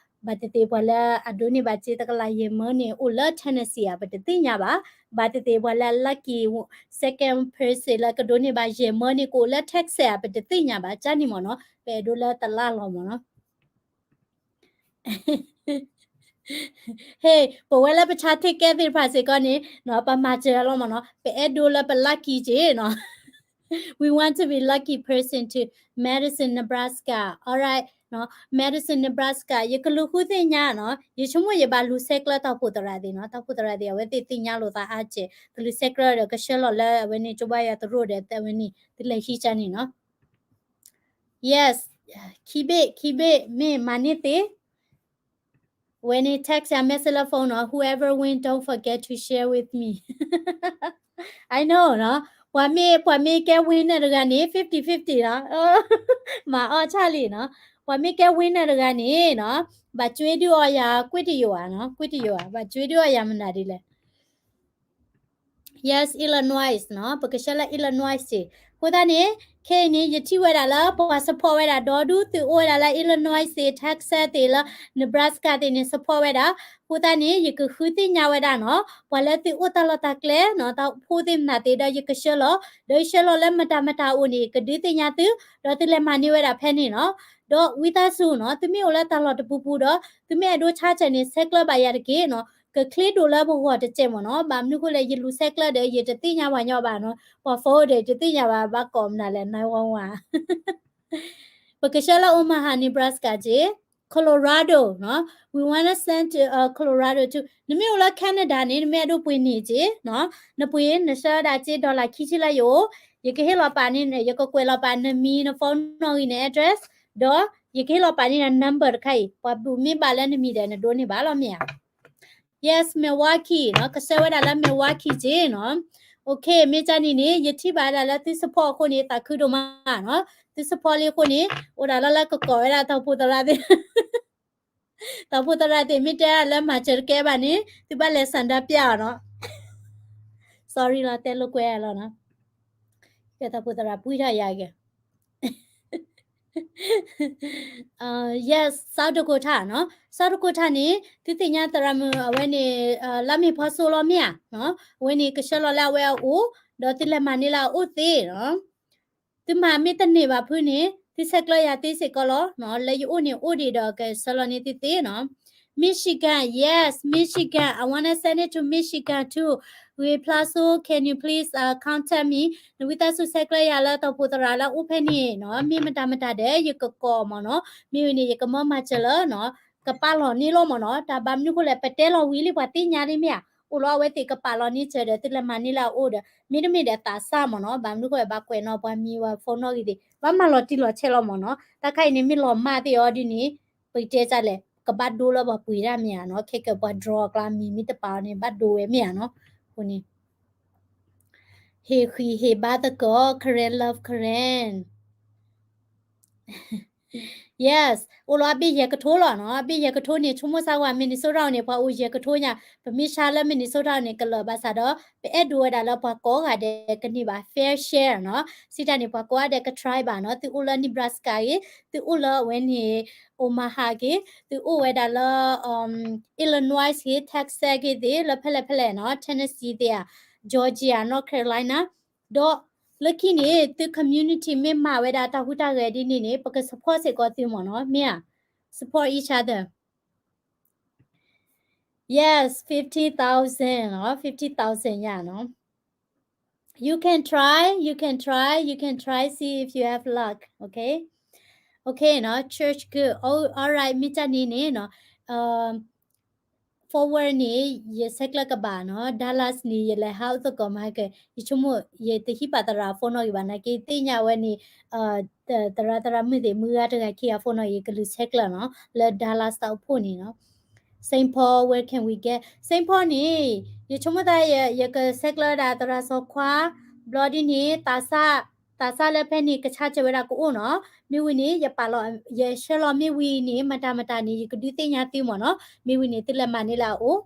ဘၣ်သ့ၣ်သ့ၣ်ပှၤလၢအဒိးန့ၢ်ဘၣ်စ့တကလးယဲၢ်မၢန့ၣ် အိၣ်လၢ Tennessee ဧါ ပတသ့ၣ်ညါဘၣ်, ဘၣ်သ့ၣ်သ့ၣ်ပှၤလၢ lucky second person လၢကဒိးန့ၢ်ဘၣ်ယဲၢ်မၢန့ၣ် ကအိၣ်လၢ Texas ဧါ ပတသ့ၣ်ညါဘၣ်, ကန့ၣ်မ့ၢ်နီၤ, ပအဲၣ်ဒိးလၢတလါလီၤမ့ၢ်နီၤ. ဟဲ, ပဝဲလၢပဆါ ticket သ့ၣ်တဖၣ်စ့ၢ်ကီးန့ၣ်နီၤ, ပမၤစၢၤလီၤမ့ၢ်နီၤ, ပအဲၣ်ဒိးလၢပ lucky က့နီၤ. We want to be lucky person to Madison, Nebraska. Alright, Madison, Nebraska ယကလူၤဃုသ့ၣ်ညါနီၤ, ယဆိကမိၣ်ယဘၣ်လူၤဆဲးကျၢတၢ်အိၣ်ဖှိၣ်သရၣ်သ့ၣ်နီၤ, တၢ်အိၣ်ဖှိၣ်သရၣ်သ့ၣ် အဝဲသ့ၣ်သ့ၣ်ညါလိာ်သးအါကဲး, ကလူၤဆဲးကျၢဒီးကဆှၢလီၤလၢအဝဲန့ၣ် ကၠိဘါယွၤသရိာ်ဒီး အဝဲန့ၣ် သုလဲၤဟံးကန့ၣ်နီၤ. Yes, keep it, keep it, မ့ၢ်မၤန့ၢ်သ့ ဝဲန့ၣ် text ယၤ message လၢ phone နီၤ, whoever win, don't forget to share with me. I know နီၤ, ပှၤမ့ၢ်, ပှၤမ့ၢ်ကဲ winner တဂၤန့ၣ် fifty fifty နီၤ, မၤအီၣ်ဆၣ်လံနီၤ, ပှၤမ့ၢ်ကဲ winner တဂၤန့ၣ်နီၤ, ဘၣ်ကွ့ဒုအီယၤ ကွ့တယိၤဧါနီၤ, ကွ့တယိၤဧါ, ဘၣ်ကွ့ဒုအီယၤမနုၤဒ်လဲၣ်. Yes, Illinois နီၤ, ပကဆှၢလၢ Illinois စ့ၢ်, အဃိသတးန့ၣ် ခဲအံၤန့ၣ် ယထံၣ်ဝဲဒၣ်လၢပှၤ support ဝဲဒၣ် ဒီဒူၣ်သုအိၣ်ဝဲဒၣ်လၢ Illinois သ့ၣ် Texas သ့ၣ်လၢ Nebraska သ့ၣ်န့ၣ် support ဝဲဒၣ်, အဃိသတးန့ၣ် ယကဃုသ့ၣ်ညါဝဲဒၣ်နီၤ, ပှၤလၢသုအိၣ်တၢ်လီၢ်တၢ်ကျဲနီၤ, တၢ်အိၣ်ဖှိၣ်သ့ၣ်မနုၤသ့ၣ်ဒီးယကဆှၢလီၤ, ဒီးယဆှၢလီၤလၢမတၤမတၤအအိၣ်န့ၣ် ကဒုးသ့ၣ်ညါသု, ဒီးသုလဲၤမၤန့ၢ်ဝဲဒၣ်ဖဲန့ၣ်နီၤ, ဒီးဝံသးစူၤနီၤ, သုမ့ၢ်အိၣ်လၢတၢ်လီၢ်တပူၤပူၤဒီး သုမ့ၢ်အဲၣ်ဒိးဆါဆဲးန့ၣ် ဆဲးကျၢဘၣ်ယၤတက့ၢ်နီၤ, ကချ့ဒိၣ်လၢပဂီၢ်တစဲးမ့ၢ်နီၤ, ဘၣ်မနုၤဃိလဲၣ် ယလူၤဆဲးကျၢဒီး ယတသ့ၣ်ညါပှၤညီဘၣ်နီၤ, ပှၤ phone ဒီး တသ့ၣ်ညါဘၣ် ဘၣ်ကိးမနုၤလဲၣ် nine one one ပကဆှၢလၢ Omaha, Nebraska က့, Colorado နီၤ, we wanna send to, uh, Colorado too. နမ့ၢ်အိၣ်လၢ Canada န့ၣ် နမ့ၢ်အဲၣ်ဒိးပှ့ၤန့ၢ်က့နီၤ, နပှ့ၤ နဆှၢဒၣ်က့ dollar ခံဆံလၢယအိၣ်, ယကဟ့ၣ်လီၤပာ်န့ၢ်, ယကကွဲးလီၤပာ်နမံၤ န phone နီၣ်ဂံၢ် န address, ဒီးယကဟ့ၣ်လီၤပာ်န့ၢ်န number တခါအံၤ, ပှၤဘူၣ်မ့ၢ်ဘၣ်လၢနမံၤဒီး နဒိးန့ၢ်ဘၣ်လီၤမ့ၢ်ဧါ. Yes, Milwaukee နီၤ, ကဆှၢဝဲဒၣ်လၢ Milwaukee က့နီၤ. Okay, မ့ၢ်ကန့ၣ်န့ၣ် ယထံၣ်ဘၣ်ဒၣ်လၢသု support အဃိန့ၣ် သးခုဒိၣ်မးနီၤ. သု support လံအဃိန့ၣ် အိၣ်ဒၣ်လၢလၢကကိးဝဲဒၣ်တၢ်အိၣ်ဖှိၣ်သရၣ်သ့ၣ်, တၢ်အိၣ်ဖှိၣ်သရၣ်သ့ၣ် မ့ၢ်တဲဒၣ်လၢမၤစၢၤတကဲဘၣ်န့ၣ် သုဘၣ်လဲၤဆန္ဒပြအီၤနီၤ. Sorry လီၤ, တဲလိာ်ကွဲလီၤနီၤ. ကဲ တၢ်အိၣ်ဖှိၣ်သရၣ်ပှံထီၣ်ယၤက့ Yes, South Dakota နီၤ. South Dakota န့ၣ် သုသ့ၣ်ညါသရၣ်မုၣ်အဝဲန့ၣ် လါမ့ၤဖီစိလီၤမ့ၢ်ဧါ. အဝဲန့ၣ်ကဆှၢလီၤလၢအဝဲအအိၣ်, ဒီးသုလဲၤမၤန့ၢ်လၢအအိၣ်သ့နီၤ. သုမၤမ့ၢ်တန့ၢ်ဘၣ်ဖုန့ၣ် သုဆဲးကျၢယၤသ့စ့ၢ်ကီးလီၤ. လၢယအိၣ်န့ၣ်အိၣ်ဒံးဒီးကဆှၢလီၤန့ၢ်သုသ့နီၤ. Michigan, yes, Michigan. I wanna send it to Michigan too. ဂ့ၤဖျါစိ can you please, uh, contact me? နဝံသးစူၤဆဲးကျၢယၤလၢတၢ်အိၣ်ဖှိၣ်သရၣ်လၢအအိၣ်ဖဲန့ၣ်နီၤ. မ့ၢ်မတၤမတၤဒီး ယကကိးမ့ၢ်နီၤ. မ့ၢ်ဝံၤန့ၣ် ယကမၢမၤစၢၤလၢနီၤ, ကပာ်လီၤန့ၢ်လီၤမ့ၢ်နီၤ. တၢ်ဘၣ်မနုၤဃိလဲၣ် ပတဲလီၤဝံၤလံ ပှၤသ့ၣ်ညါလံမ့ၢ်ဧါ. အိၣ်လီၤအဝဲသ့ၣ်ကပာ်လီၤန့ၢ်စၢၤဒီး သုလဲၤမၤန့ၢ်လၢအအိၣ်ဒီး မ့တမ့ၢ်ဒီးသးစၢ်မ့ၢ်နီၤ. ဘၣ်မနုၤဃိလဲၣ် ဘၣ်ကွဲးနီၤပှၤမံၤဝဲ phone နီၣ်ဂံၢ်သ့ၣ် ဘၣ်မၤလီၤတံၢ်လီၤဆဲးလီၤမ့ၢ်နီၤ. တၢ်ခါအံၤန့ၣ်မ့ၢ်လီၤမၢ်သ့ၣ်အီၤဒ်န့ၣ် ပကတဲဒ်လဲၣ် ကဘၣ်ဒိလၢပှၤပှ့ၤတၢ်မ့ၢ်ဧါနီၤ. ခဲကၢၤပှၤ draw အကျါ မံၤမ့ၢ်တပာ်အီၤန့ၣ် ဘၣ်ဒိဝဲမ့ၢ်ဧါနီၤ. အဃိန့ၣ် ဟ့ၣ်ဃံးဟ့ၣ်ဘါသကိး Karen love Karen. Yes, အိၣ်လီၤအဘ့ၣ်ယဲၢ်ကထိလီၤနီၤ. အဘ့ၣ်ယဲၢ်ကထိန့ၣ် ဆိကမိၣ်စၢ်ဝဲ Minnesota န့ၣ် ပှၤအိၣ်ယဲၢ်ကထိညါ. ပမ့ၢ်ဆါလၢ Minnesota န့ၣ် ကလၢာ်ဘၣ်ဆၣ်ဒီး ပအဲၣ်ဒိးဝဲဒၣ်လၢပှၤကိးဂၤဒဲးကန့ၢ်ဘၣ် fair share နီၤ. စံးတၢ်န့ၣ် ပှၤကိးဂၤဒဲးက try ဘၣ်နီၤ. သုအိၣ်လၢ Nebraska ဂ့ၤ, သုအိၣ်လၢအဝဲန့ၣ် Omaha ဂ့ၤ, သုအိၣ်ဝဲဒၣ်လၢ Illinois ဂ့ၤ, Texas ဂ့ၤသ့ၣ်, လၢဖဲလဲၣ်ဖဲလဲၣ်နီၤ, Tennessee သ့ၣ်ဧါ, Georgia, North Carolina, ဒီးလၢခံန့ၣ် သု community မ့ၢ်မၤဝဲဒၣ်တၢ်ဟူးတၢ်ဂဲၤဒ်န့ၣ်န့ၣ် ပက support စ့ၢ်ကီးသုမ့ၢ်နီၤ, မ့ၢ်ဧါ, support each other. Yes, fifty thousand နီၤ, fifty thousand ယၤနီၤ. you can try, you can try, you can try, see if you have luck, okay? Okay နီၤ, church good. All right, မ့ၢ်တၢ်န့ၣ်န့ၣ်နီၤ, Fort Worth န့ၣ် ယဆဲးကျၢကဘၣ်နီၤ, Dallas န့ၣ် ယလဲၤဟးအိၣ်သကိးမၤကဲ, ယဆိကမိၣ် ယတဟံးပာ်သရၣ် phone နီၣ်ဂံၢ်ဘၣ်နာ်က့ သ့ၣ်ညါဝဲန့ၣ် သရၣ်သရၣ်မုၣ်သ့ၣ် မုၢ်ဂၤတဂၤခံဂၤ phone နီၣ်ဂံၢ် ယကလူၤဆဲးကျၢနီၤ, လၢ Dallas တၢ်အိၣ်ဖှိၣ်န့ၣ်နီၤ. Saint Paul, where can we get Saint Paul န့ၣ် ယဆိကမိၣ်သး ယကဆဲးကျၢဒၣ်သရၣ်စီၤခွါ ဘျီဒ်န့ၣ် သးစၢ်လၢဖဲန့ၣ် ကဆါစၢၤဝဲဒၣ်ကအိၣ်နီၤ. မ့ၢ်ဝံၤန့ၣ် ယပာ်လီၤ ယဆှၢလီၤမ့ၢ်ဝံၤန့ၣ် မတၤမတၤန့ၣ် ယကဒုးသ့ၣ်ညါသုမ့ၢ်နီၤ. မ့ၢ်ဝံၤန့ၣ် သုလဲၤမၤန့ၢ်လၢအအိၣ်.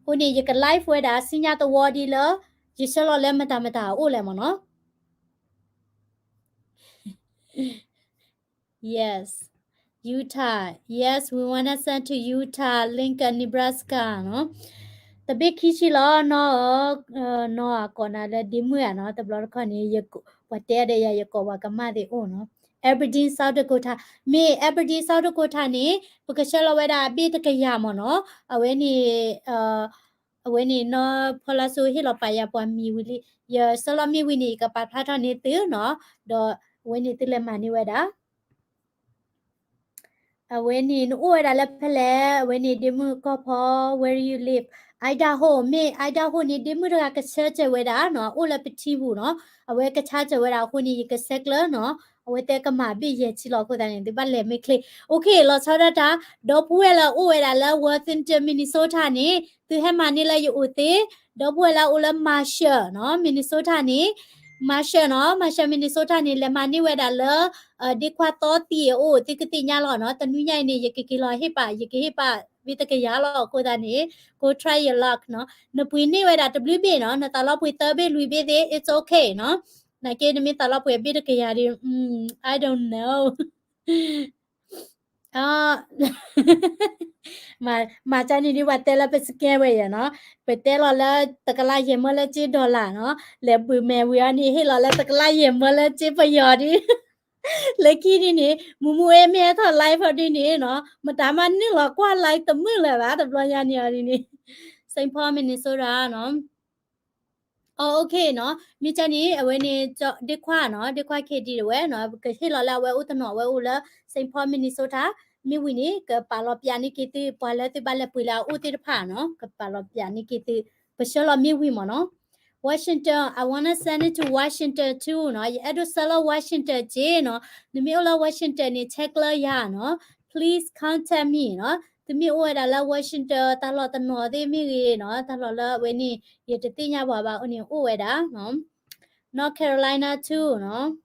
အဃိန့ၣ် ယက live ဝဲဒၣ် စံၣ်ညီၣ်သဝီဒ်လၢ ယဆှၢလီၤလၢမတၤမတၤအအိၣ်လဲၣ်မ့ၢ်နီၤ. Yes, Utah. Yes, we wanna send to Utah, Lincoln, Nebraska နီၤ. တဘ့ၣ်ခံဆံလီၤ နီၤ, နီၤအကိးနၤလၢဒ့မုၣ်ဧါနီၤ, တဘျီတခီၣ်န့ၣ် ပှၤတဲအီၤဒီးယၤ ယကိးပှၤကမၣ်သ့ၣ်အိၣ်နီၤ. Aberdeen, South Dakota. မ့ၢ် Aberdeen, South Dakota န့ၣ် ပကဆှၢလီၤဝဲဒၣ်အဘ့ၣ်တကယၤမ့ၢ်နီၤ. အဝဲန့ၣ် အဝဲန့ၣ်နီၤ ဖီလာ်စိဟ့ၣ်လီၤပာ်ယၤပှၤမံၤဝံၤလံ, ယဆှၢလီၤမ့ၢ်ဝံၤန့ၣ် ယကပာ်ဖျါထီၣ်န့ၢ်သုနီၤ, ဒီးအဝဲန့ၣ်သုလဲၤမၤန့ၢ်ဝဲဒၣ်. အဝဲန့ၣ် နအိၣ်ဝဲဒၣ်လၢဖဲလဲၣ်, အဝဲန့ၣ်ဒ့မုၣ်ကီၢ်ဖီ where do you live? Idaho, မ့ၢ် Idaho န့ၣ် ဒ့မုၣ်တဂၤကဆၢစၢၤဝဲဒၣ်နီၤ, အိၣ်လၢပထံပူၤနီၤ, အဝဲကဆါစၢၤဝဲဒၣ်အဃိန့ၣ် ယကဆဲးကျၢနီၤ, အဝဲတဲကမၤဘ့ၣ်ယဲၢ်ဆံလီၤအဃိသတးန့ၣ် သုဘၣ်လဲၤမ့ၢ်ချ့. Okay, လီၤဆီဒၣ်တၢ်, ဒီပုၢ်ဝဲၢ်လၢအိၣ်ဝဲဒၣ်လၢ Worthington, Minnesota န့ၣ် သုဟဲမၤန့ၢ်လၢယအိၣ်သ့, ဒီပုၢ်ဝဲၢ်လၢအအိၣ်လၢ Marshall နီၤ, Minnesota န့ၣ် Marshall နီၤ, Marshall, Minnesota န့ၣ် လဲၤမၤန့ၢ်ဝဲဒၣ်လၢ ဒ့ခွါသီသံအအိၣ် သုကသ့ၣ်ညါလီၤနီၤ, တနွံညါအံၤန့ၣ် ယကက့ၤလီၤဟ့ၣ်ပာ်, ယကဟ့ၣ်ပာ်ဘ့ၣ်တကယၤလီၤအဃိသတးန့ၣ် go try your luck နီၤ, နပှ့ၤန့ၢ်ဝဲဒၣ်တဘျုးဘ့ၣ်နီၤ, နသးလီၤပှ့ၤသၢဘ့ၣ်လွံၢ်ဘ့ၣ်သ့ၣ် it's okay နီၤ, နာ်က့နမ့ၢ်သးလီၤပှ့ၤအဘ့ၣ်တကယၤဒီး I don't know မၤကၢ်န့ၣ်ဒ်ပှၤတဲလၢပ scam ဝဲယဲနီၤ, ပတဲလီၤလၢတကလးယဲၢ်မၢလၢကၠ့ dollar နီၤ, လဲၤဘုးမဲာ်ဝံၤအီၤန့ၣ် ဟ့ၣ်လီၤလၢတကလးယဲၢ်မၢလၢကၠ့ပယီၤဒ်, လၢခံဒ်န့ၣ် မူမူအဲၣ်မ့ၢ်ဟဲထီၣ် live အီၤဒ်န့ၣ်နီၤ, မတၤမးနုာ်လီၤကွၢ် live တမုာ်လၢၤဘၣ် တဘျီညါန့ၣ်အီၤဒ်န့ၣ်, Saint Paul, Minnesota နီၤ. အ okay နီၤ, မ့ၢ်ကန့ၣ် အဝဲန့ၣ် ဒ့ခွါနီၤ, ဒ့ခွါ K D တဝဲနီၤ, ကဟ့ၣ်လီၤလၢအဝဲအိၣ်တနီၤ အဝဲအိၣ်လၢ Saint Paul, Minnesota, မ့ၢ်ဝံၤန့ၣ် ကပာ်လီၤပျးန့ၢ်က့ၤသု ပှၤလၢသုဘၣ်လဲၤပှ့ၤလၢအအိၣ်သ့ၣ်တဖၣ်နီၤ, ကပာ်လီၤပျးန့ၢ်က့ၤသု, ပဆှၢလီၤမ့ၢ်ဝံၤမ့ၢ်နီၤ. Washington, I wanna send it to Washington too နီၤ, ယအဲၣ်ဒိးဆှၢလီၤ Washington က့နီၤ, နမ့ၢ်အိၣ်လၢ Washington န့ၣ် ဆဲးကျၢယၤနီၤ, please contact me နီၤ, သုမ့ၢ်အိၣ်ဝဲဒၣ်လၢ Washington တၢ်လီၢ်တနီၤသ့ၣ်မ့ၢ်ဂ့ၤနီၤ, တၢ်လီၢ်လၢအဝဲန့ၣ် ယတသ့ၣ်ညါပှၤဘၣ်အဃိန့ၣ် အိၣ်ဝဲဒၣ်နီၤ, North Carolina too နီၤ.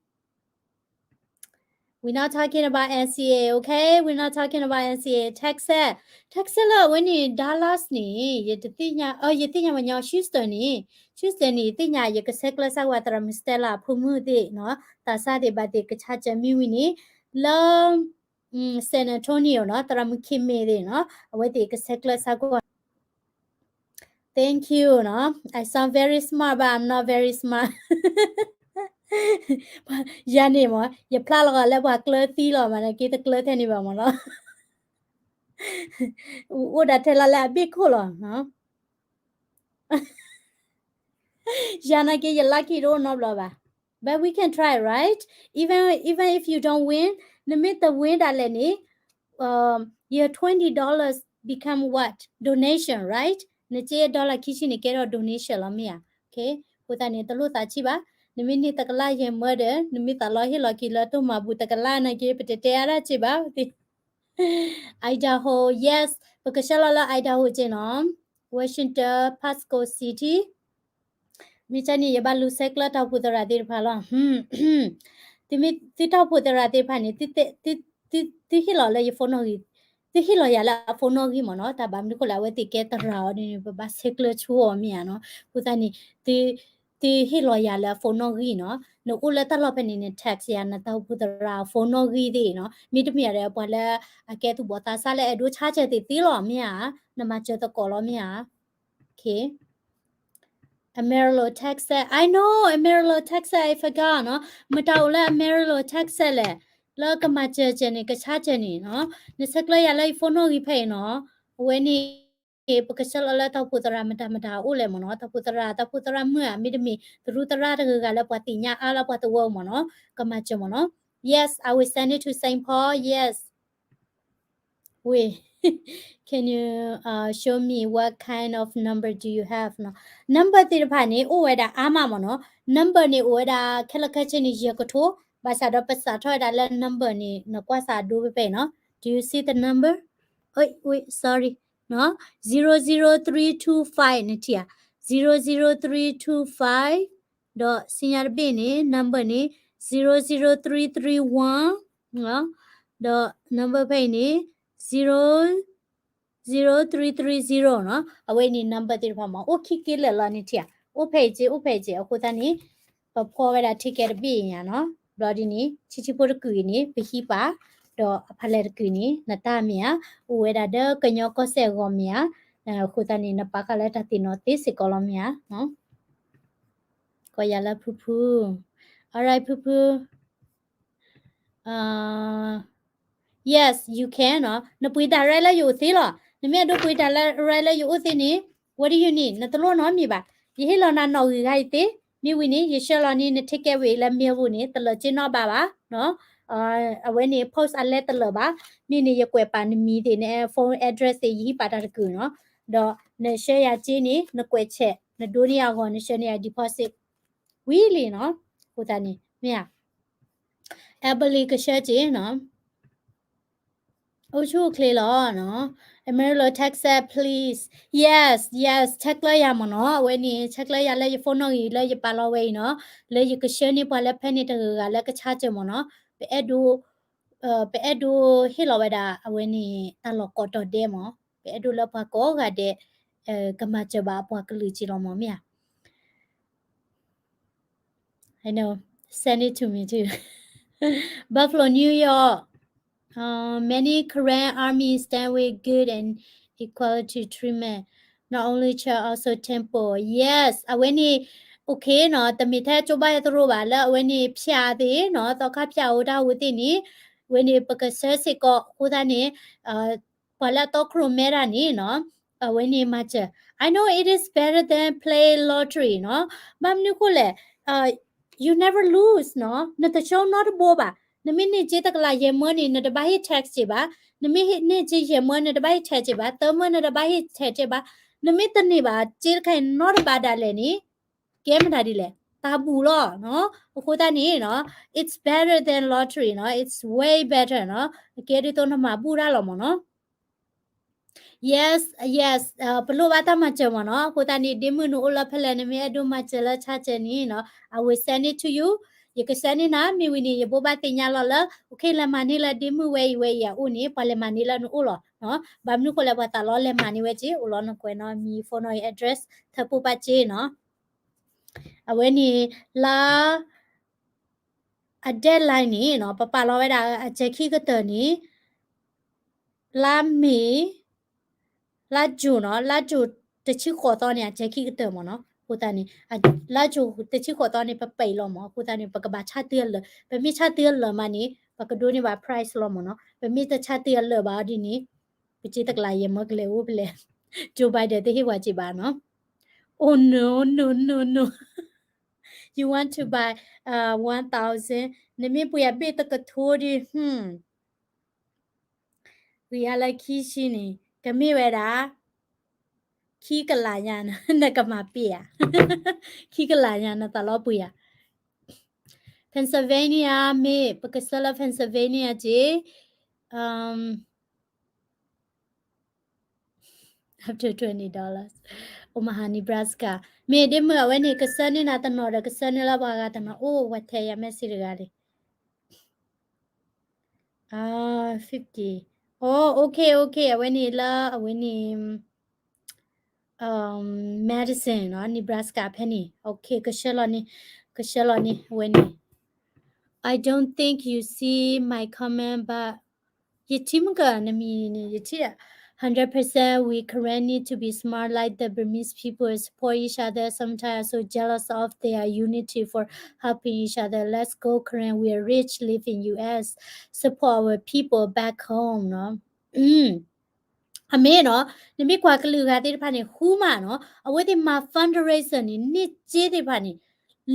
We're not talking about N C A, okay? We're not talking about N C A. Texas, Texas လၢအဝဲန့ၣ် Dallas န့ၣ် ယတသ့ၣ်ညါ, ယသ့ၣ်ညါဝဲညီ Houston န့ၣ်, Houston န့ၣ် ယသ့ၣ်ညါ ယကဆဲးကျၢစၢ်ဝဲသရၣ်မုၣ် Stella အဖိမုၣ်သ့ၣ်နီၤ, သးစၢ်သ့ၣ်ဘၣ်သ့ၣ်ကဆါစၢၤမ့ၢ်ဝံၤန့ၣ် လၢ San Antonio နီၤ, သရၣ်မုၣ် Kimmy သ့ၣ်နီၤ, အဝဲသ့ၣ်ကဆဲးကျၢစၢ်ကွၢ် Thank you နီၤ. I sound very smart, but I'm not very smart. ယၤန့ၣ်မ့ၢ် ယဖျါလီၤဂာ်လၢပှၤကျၢၤသံလီၤမး, နာ်က့တကျၢၤထဲန့ၣ်ဘၣ်မ့ၢ်နီၤ. အိၣ်ဒၣ်ထဲလီၤလၢအဘ့ၣ်ခိၣ်လီၤ. ယၤနာ်က့ ယ lucky တအိၣ်နီတဘျီဘၣ်. But we can try, right? Even, even if you don't win, နမ့ၢ်တ win ဒၣ်လဲာ်န့ၣ် your twenty dollars become what? Donation, right? နက့ dollar ခံဆံန့ၣ် ကဲထီၣ် donation လီၤမ့ၢ်ဧါ. Okay, အဃိသတးန့ၣ် တလိၣ်သးဆံးဘၣ်. နမ့ၢ်န့ၢ်တကလးယဲၢ်မၢဒီး နမ့ၢ်သးလီဟ့ၣ်လီၤက့ၤလၢတိၢ်မၤဘူၣ်တကလးနာ်က့ ပတတဲအါဒၣ်စ့ၢ်ဘၣ်. Idaho, yes, ပကဆှၢလီၤလၢ Idaho က့နီၤ, Washington, Pasco City. မ့ၢ်ကန့ၣ် ယဘၣ်လူၤဆဲးကျၢတၢ်အိၣ်ဖှိၣ်သရၣ်သ့ၣ်တဖၣ်လီၤ. သုမ့ၢ်သုတၢ်အိၣ်ဖှိၣ်သရၣ်သ့ၣ်တဖၣ်န့ၣ် သုဟ့ၣ်လီၤလၢယ phone နီၣ်ဂံၢ်, သုဟ့ၣ်လီၤယၤလၢအ phone နီၣ်ဂံၢ်မ့ၢ်နီၤ, တၢ်ဘၣ်မနုၤဃိလဲၣ် အဝဲသ့ၣ်ကဲသရၣ်အီၤဒ်န့ၣ် ပဘၣ်ဆဲးကျၢဆိအီၤမ့ၢ်ဧါနီၤ. အဃိသတးန့ၣ် သုဟ့ၣ်လီၤယၤလၢအ phone နီၣ်ဂံၢ်နီၤ, နအိၣ်လၢတၢ်လီၢ်ဖဲန့ၣ် န text ယၤ နတၢ်အိၣ်ဖှိၣ်သရၣ်အ phone နီၣ်ဂံၢ်သ့ၣ်နီၤ, မ့တမ့ၢ်ဒီး ပှၤလၢအကဲသူၣ်ဘီၣ်သးစၢ်လၢအဲၣ်ဒိးဆါစၢၤသ့ၣ်သ့လီၤမ့ၢ်ဧါ, နမၤစၢၤသကိးလီၤမ့ၢ်ဧါ. Okay. Amarillo, Texas. I know, Amarillo, Texas, I forgot နီၤ. မတၤအိၣ်လၢ Amarillo, Texas လဲၣ်, လၢကမၤစၢၤစၢၤန့ၣ် ကဆါစၢၤန့ၣ်နီၤ. နဆဲးကျၢယၤလၢယ phone နီၣ်ဂံၢ်ဖဲအံၤနီၤ. အဝဲန့ၣ် ပကဆှၢလီၤလၢတၢ်အိၣ်ဖှိၣ်သရၣ်မတၤမတၤအိၣ်လဲၣ်မ့ၢ်နီၤ, တၢ်အိၣ်ဖှိၣ်သရၣ် တၢ်အိၣ်ဖှိၣ်သရၣ်မုၣ်ဧါ, မ့တမ့ၢ် သရူးသရၣ်တဂၤဂၤလၢပှၤသ့ၣ်ညါအါလၢပှၤသဝီမ့ၢ်နီၤ, ကမၤစၢၤမ့ၢ်နီၤ. Yes, I will send it to Saint Paul, yes. Wait, can you uh, show me what kind of number do you have နီၤ. Number သ့ၣ်တဖၣ်န့ၣ် အိၣ်ဝဲဒၣ်အါမးမ့ၢ်နီၤ. Number န့ၣ် အိၣ်ဝဲဒၣ်ခဲလၢာ်ခဲဆ့န့ၣ် ယဲၢ်ကထိ, ဘၣ်ဆၣ်ဒီးပစးထီၣ်ဝဲဒၣ်လၢ number န့ၣ် နကွၢ်စးဒိဖဲဖဲအံၤနီၤ. Do you see the number? Wait, wait, sorry. နီၤ, zero zero three two five နထံၣ်ဧါ, zero zero three two five, ဒီးစံၣ်ညီၣ်တဘ့ၣ်န့ၣ် number န့ၣ် zero zero three three one နီၤ, ဒီး number ဖဲအံၤန့ၣ် zero zero three three zero နီၤ. အဝဲန့ၣ် number သ့ၣ်တဖၣ်မ့ၢ် အိၣ်ခံက့လၢာ်လီၤ နထံၣ်ဧါ, အိၣ်ဖဲအံၤက့ အိၣ်ဖဲအံၤက့ အဃိသတးန့ၣ် ပဖီဝဲဒၣ် ticket တဘ့ၣ်အံၤညါနီၤ. ဘျီဒ်န့ၣ် ဆံးဆံးဖိတကုာ်အံၤန့ၣ် ပဟံးပာ်, ဒီးအဖးလဲၣ်တကုာ်န့ၣ် နတၢ်မ့ၢ်ဧါ, အိၣ်ဝဲဒၣ်ဒီးကညီကီၢ်စဲၣ်အဂီၢ်မ့ၢ်ဧါ, အဃိသတးန့ၣ် နပာ်ဃာ်လၢတၢ်သ့ၣ်နီၣ်သ့စ့ၢ်ကီးလီၤမ့ၢ်ဧါ. ကိးယၤလၢဖုဖု, alright ဖုဖု. Uh, yes, you can နီၤ. နပှ့ၤ direct လၢယအိၣ်သ့လီၤ. နမ့ၢ်အဲၣ်ဒိးပှ့ၤ direct လၢယအိၣ်သ့န့ၣ် what do you need? နတလိၣ်နီတမံၤဘၣ်. ယဟ့ၣ်လီၤနၤနီၣ်ဂံၢ်ဂၤအံၤသ့, မ့ၢ်ဝံၤန့ၣ် ယဆှၢလီၤန့ၢ်န ticket ဝံၤလၢ mail ပူၤန့ၣ် တလၢာ်က့နီတဘးဘၣ်နီၤ. အဝဲန့ၣ် post အလဲတလၢာ်ဘၣ်. မ့ၢ်န့ၣ် ယကွဲးပာ်နမံၤသ့ၣ် န phone address သ့ၣ် ယဟံးပာ်တၢ်တကုာ်နီၤ. ဒီးနဆှၢယၤက့န့ၣ် နကွဲး check, နဒိန့ၢ်အဂီၢ် နဆှၢန့ၢ်ယၤ deposit ဝံၤလံနီၤ. အဃိသတးန့ၣ် မ့ၢ်ဧါ. Emily ကဆှၢက့နီၤ. အိၣ်ဆူၣ်အိၣ်ချ့လီၤနီၤ. Amarillo, Texas, please. Yes, yes, ဆဲးကျၢယၤမ့ၢ်နီၤ. အဝဲန့ၣ် ဆဲးကျၢယၤလၢယ phone နီၣ်ဂံၢ် လၢယပာ်လီၤဝဲအံၤနီၤ. လၢယကဆှၢန့ၢ်ပှၤလၢဖဲန့ၣ်တဂၤဂၤလၢက charge မ့ၢ်နီၤ. ပအဲၣ်ဒိး ပအဲၣ်ဒိးဟ့ၣ်လီၤဝဲဒၣ် အဝဲန့ၣ် တၢ်လီၢ်ကိးတီၤဒဲးမ့ၢ်. ပအဲၣ်ဒိးလၢပှၤကိးဂၤဒဲး ကမၤစၢၤဘၣ်အပှၤကလုာ်က့လီၤမ့ၢ် မ့ၢ်ဧါ. I know. Send it to me too. Buffalo, New York. Uh, many Karen army stand with good and equality treatment. Not only church, also temple. Yes. အဝဲန့ၣ် okay နီၤ, တမ့ၢ်ထဲကၠိဘါယသရိာ်ဘၣ် လၢအဝဲန့ၣ် ဖၠၣ်သ့ၣ်နီၤ, သီခါဖၠၣ်အိၣ်တၢ်အိၣ်သ့ၣ်န့ၣ်, အဝဲန့ၣ် ပကဆှၢစ့ၢ်ကီး အဃိသတးန့ၣ် ပှၤလၢအတီခိၣ်ရိၣ်မဲတၢ်န့ၣ်နီၤ, အဝဲန့ၣ်မၤစၢၤ. I know it is better than play lottery နီၤ. ဘၣ်မနုၤဃိလဲၣ်, you never lose နီၤ, နတရှုံးနီတဘိဘၣ်. နမ့ၢ်န့ၢ်စ့တကလးယဲၢ်မၢန့ၣ် နတဘၣ်ဟ့ၣ် tax စ့ဘၣ်. နမ့ၢ်န့ၢ်စ့ယဲၢ်မၢ နတဘၣ်ဟ့ၣ် tax စ့ဘၣ်, သၢမၢနတဘၣ်ဟ့ၣ် tax စ့ဘၣ်. နမ့ၢ်တန့ၢ်ဘၣ်စ့တခါအံၤနီတဘးဒၣ်လဲာ်န့ၣ် ကဲမတၤဒ်လဲၣ်, တၢ်ဘူၣ်လီၤနီၤ. အဃိသတးန့ၣ်နီၤ, it's better than lottery နီၤ, it's way better နီၤ. အကဲဒ်သိးနမၤဘူၣ်တၢ်လီၤမ့ၢ်နီၤ. Yes, yes, ပလိၣ်ဘၣ်တၢ်မၤစၢၤမ့ၢ်နီၤ. အဃိသတးန့ၣ် ဒ့မုၣ်နအိၣ်လၢဖဲလဲၣ် နမ့ၢ်အဲၣ်ဒိးမၤစၢၤလၢ charge န့ၣ်နီၤ, I will send it to you. ယကဆှၢန့ၢ်နၤ, မ့ၢ်ဝံၤန့ၣ် ယဘိးဘၣ်သ့ၣ်ညါလီၤလၢ okay လဲၤမၤန့ၢ်လၢဒ့မုၣ်ဝဲအံၤဝဲအံၤအအိၣ်န့ၣ် ပှၤလဲၤမၤန့ၢ်လၢနအိၣ်လီၤ. ဘၣ်မနုၤဃိလဲၣ် ပှၤသးလီလဲၤမၤန့ၢ်ဝဲက့ အိၣ်လီၤနကွဲးနီၤ မံၤ phone နီၤ address ထၢပိၢ်ပာ်က့နီၤ. အဝဲန့ၣ် လါ အ deadline န့ၣ်နီၤ ပပာ်လီၤဝဲဒၣ်အစဲၤခံကတၢၢ်န့ၣ် လါမ့ၤ လါကၠိနီၤ, လါကၠိတဆံဃိးသီန့ၣ် အစဲၤခံကတၢၢ်မ့ၢ်နီၤ. အဃိသတးန့ၣ် လါကၠိတဆံဃိးသီန့ၣ် ပပာ်လီၤမ့ၢ်. အဃိသတးန့ၣ် ပကဘၣ်ဆါတုၤအလၢာ်, ပမ့ၢ်ဆါတုၤအလၢာ်မးန့ၣ် ပကဒိးန့ၢ်ဘၣ် prize လီၤမ့ၢ်နီၤ. ပမ့ၢ်တဆါတုၤအလၢာ်ဘၣ်ဒ်န့ၣ် ပစ့တကလးယဲၢ်မၢကလဲၤအိၣ်ဖဲလဲၣ်, Joe Biden တဟ့ၣ်ပှၤစ့ဘၣ်နီၤ. Oh no, no, no, no. You want to buy uh one thousand? နမ့ၢ်ပှ့ၤအဘ့ၣ်တကထိဒီး ဂ့ၤအါလၢခံဆံန့ၣ် ကမ့ၢ်ဝဲဒၣ် ခံကလးညါ နကမၤပ့ၢ်ဧါ, ခံကလးညါ နသးလီပှ့ၤဧါ. Pennsylvania မ့ၢ် ပကဆှၢလၢ Pennsylvania က့ um, up to twenty dollars. Omaha, Nebraska. မ့ၢ်ဒ့မုၣ် အဝဲန့ၣ် ကဆှၢန့ၢ်နၤတနီၤဒီး ကဆှၢန့ၢ်လၢပှၤဂၤတနီၤ. အိၣ် ဝဲထဲယၤ message တဂၤလံ. Ah, fifty. Oh, okay, okay. အဝဲန့ၣ်လၢ အဝဲန့ၣ် um, Madison နီၤ, Nebraska ဖဲန့ၣ်. Okay, ကဆှၢလီၤန့ၣ်, ကဆှၢလီၤန့ၣ် အဝဲန့ၣ်. I don't think you see my comment, but ယထံၣ်မ့ၢ်က နမံၤန့ၣ် ယထံၣ် hundred percent, we Karen need to be smart like the Burmese people, support each other. Sometimes I'm so jealous of their unity for helping each other. Let's go Karen, we are rich, live in U S, support our people back home နီၤ. အမ့ၢ်နီၤ, နမ့ၢ်ကွၢ်ကလုာ်ဂၤသ့ၣ်တဖၣ်န့ၣ် ဃူမးနီၤ, အဝဲသ့ၣ်မၤ fundraiser န့ၣ် န့ၢ်စ့သ့ၣ်တဖၣ်န့ၣ်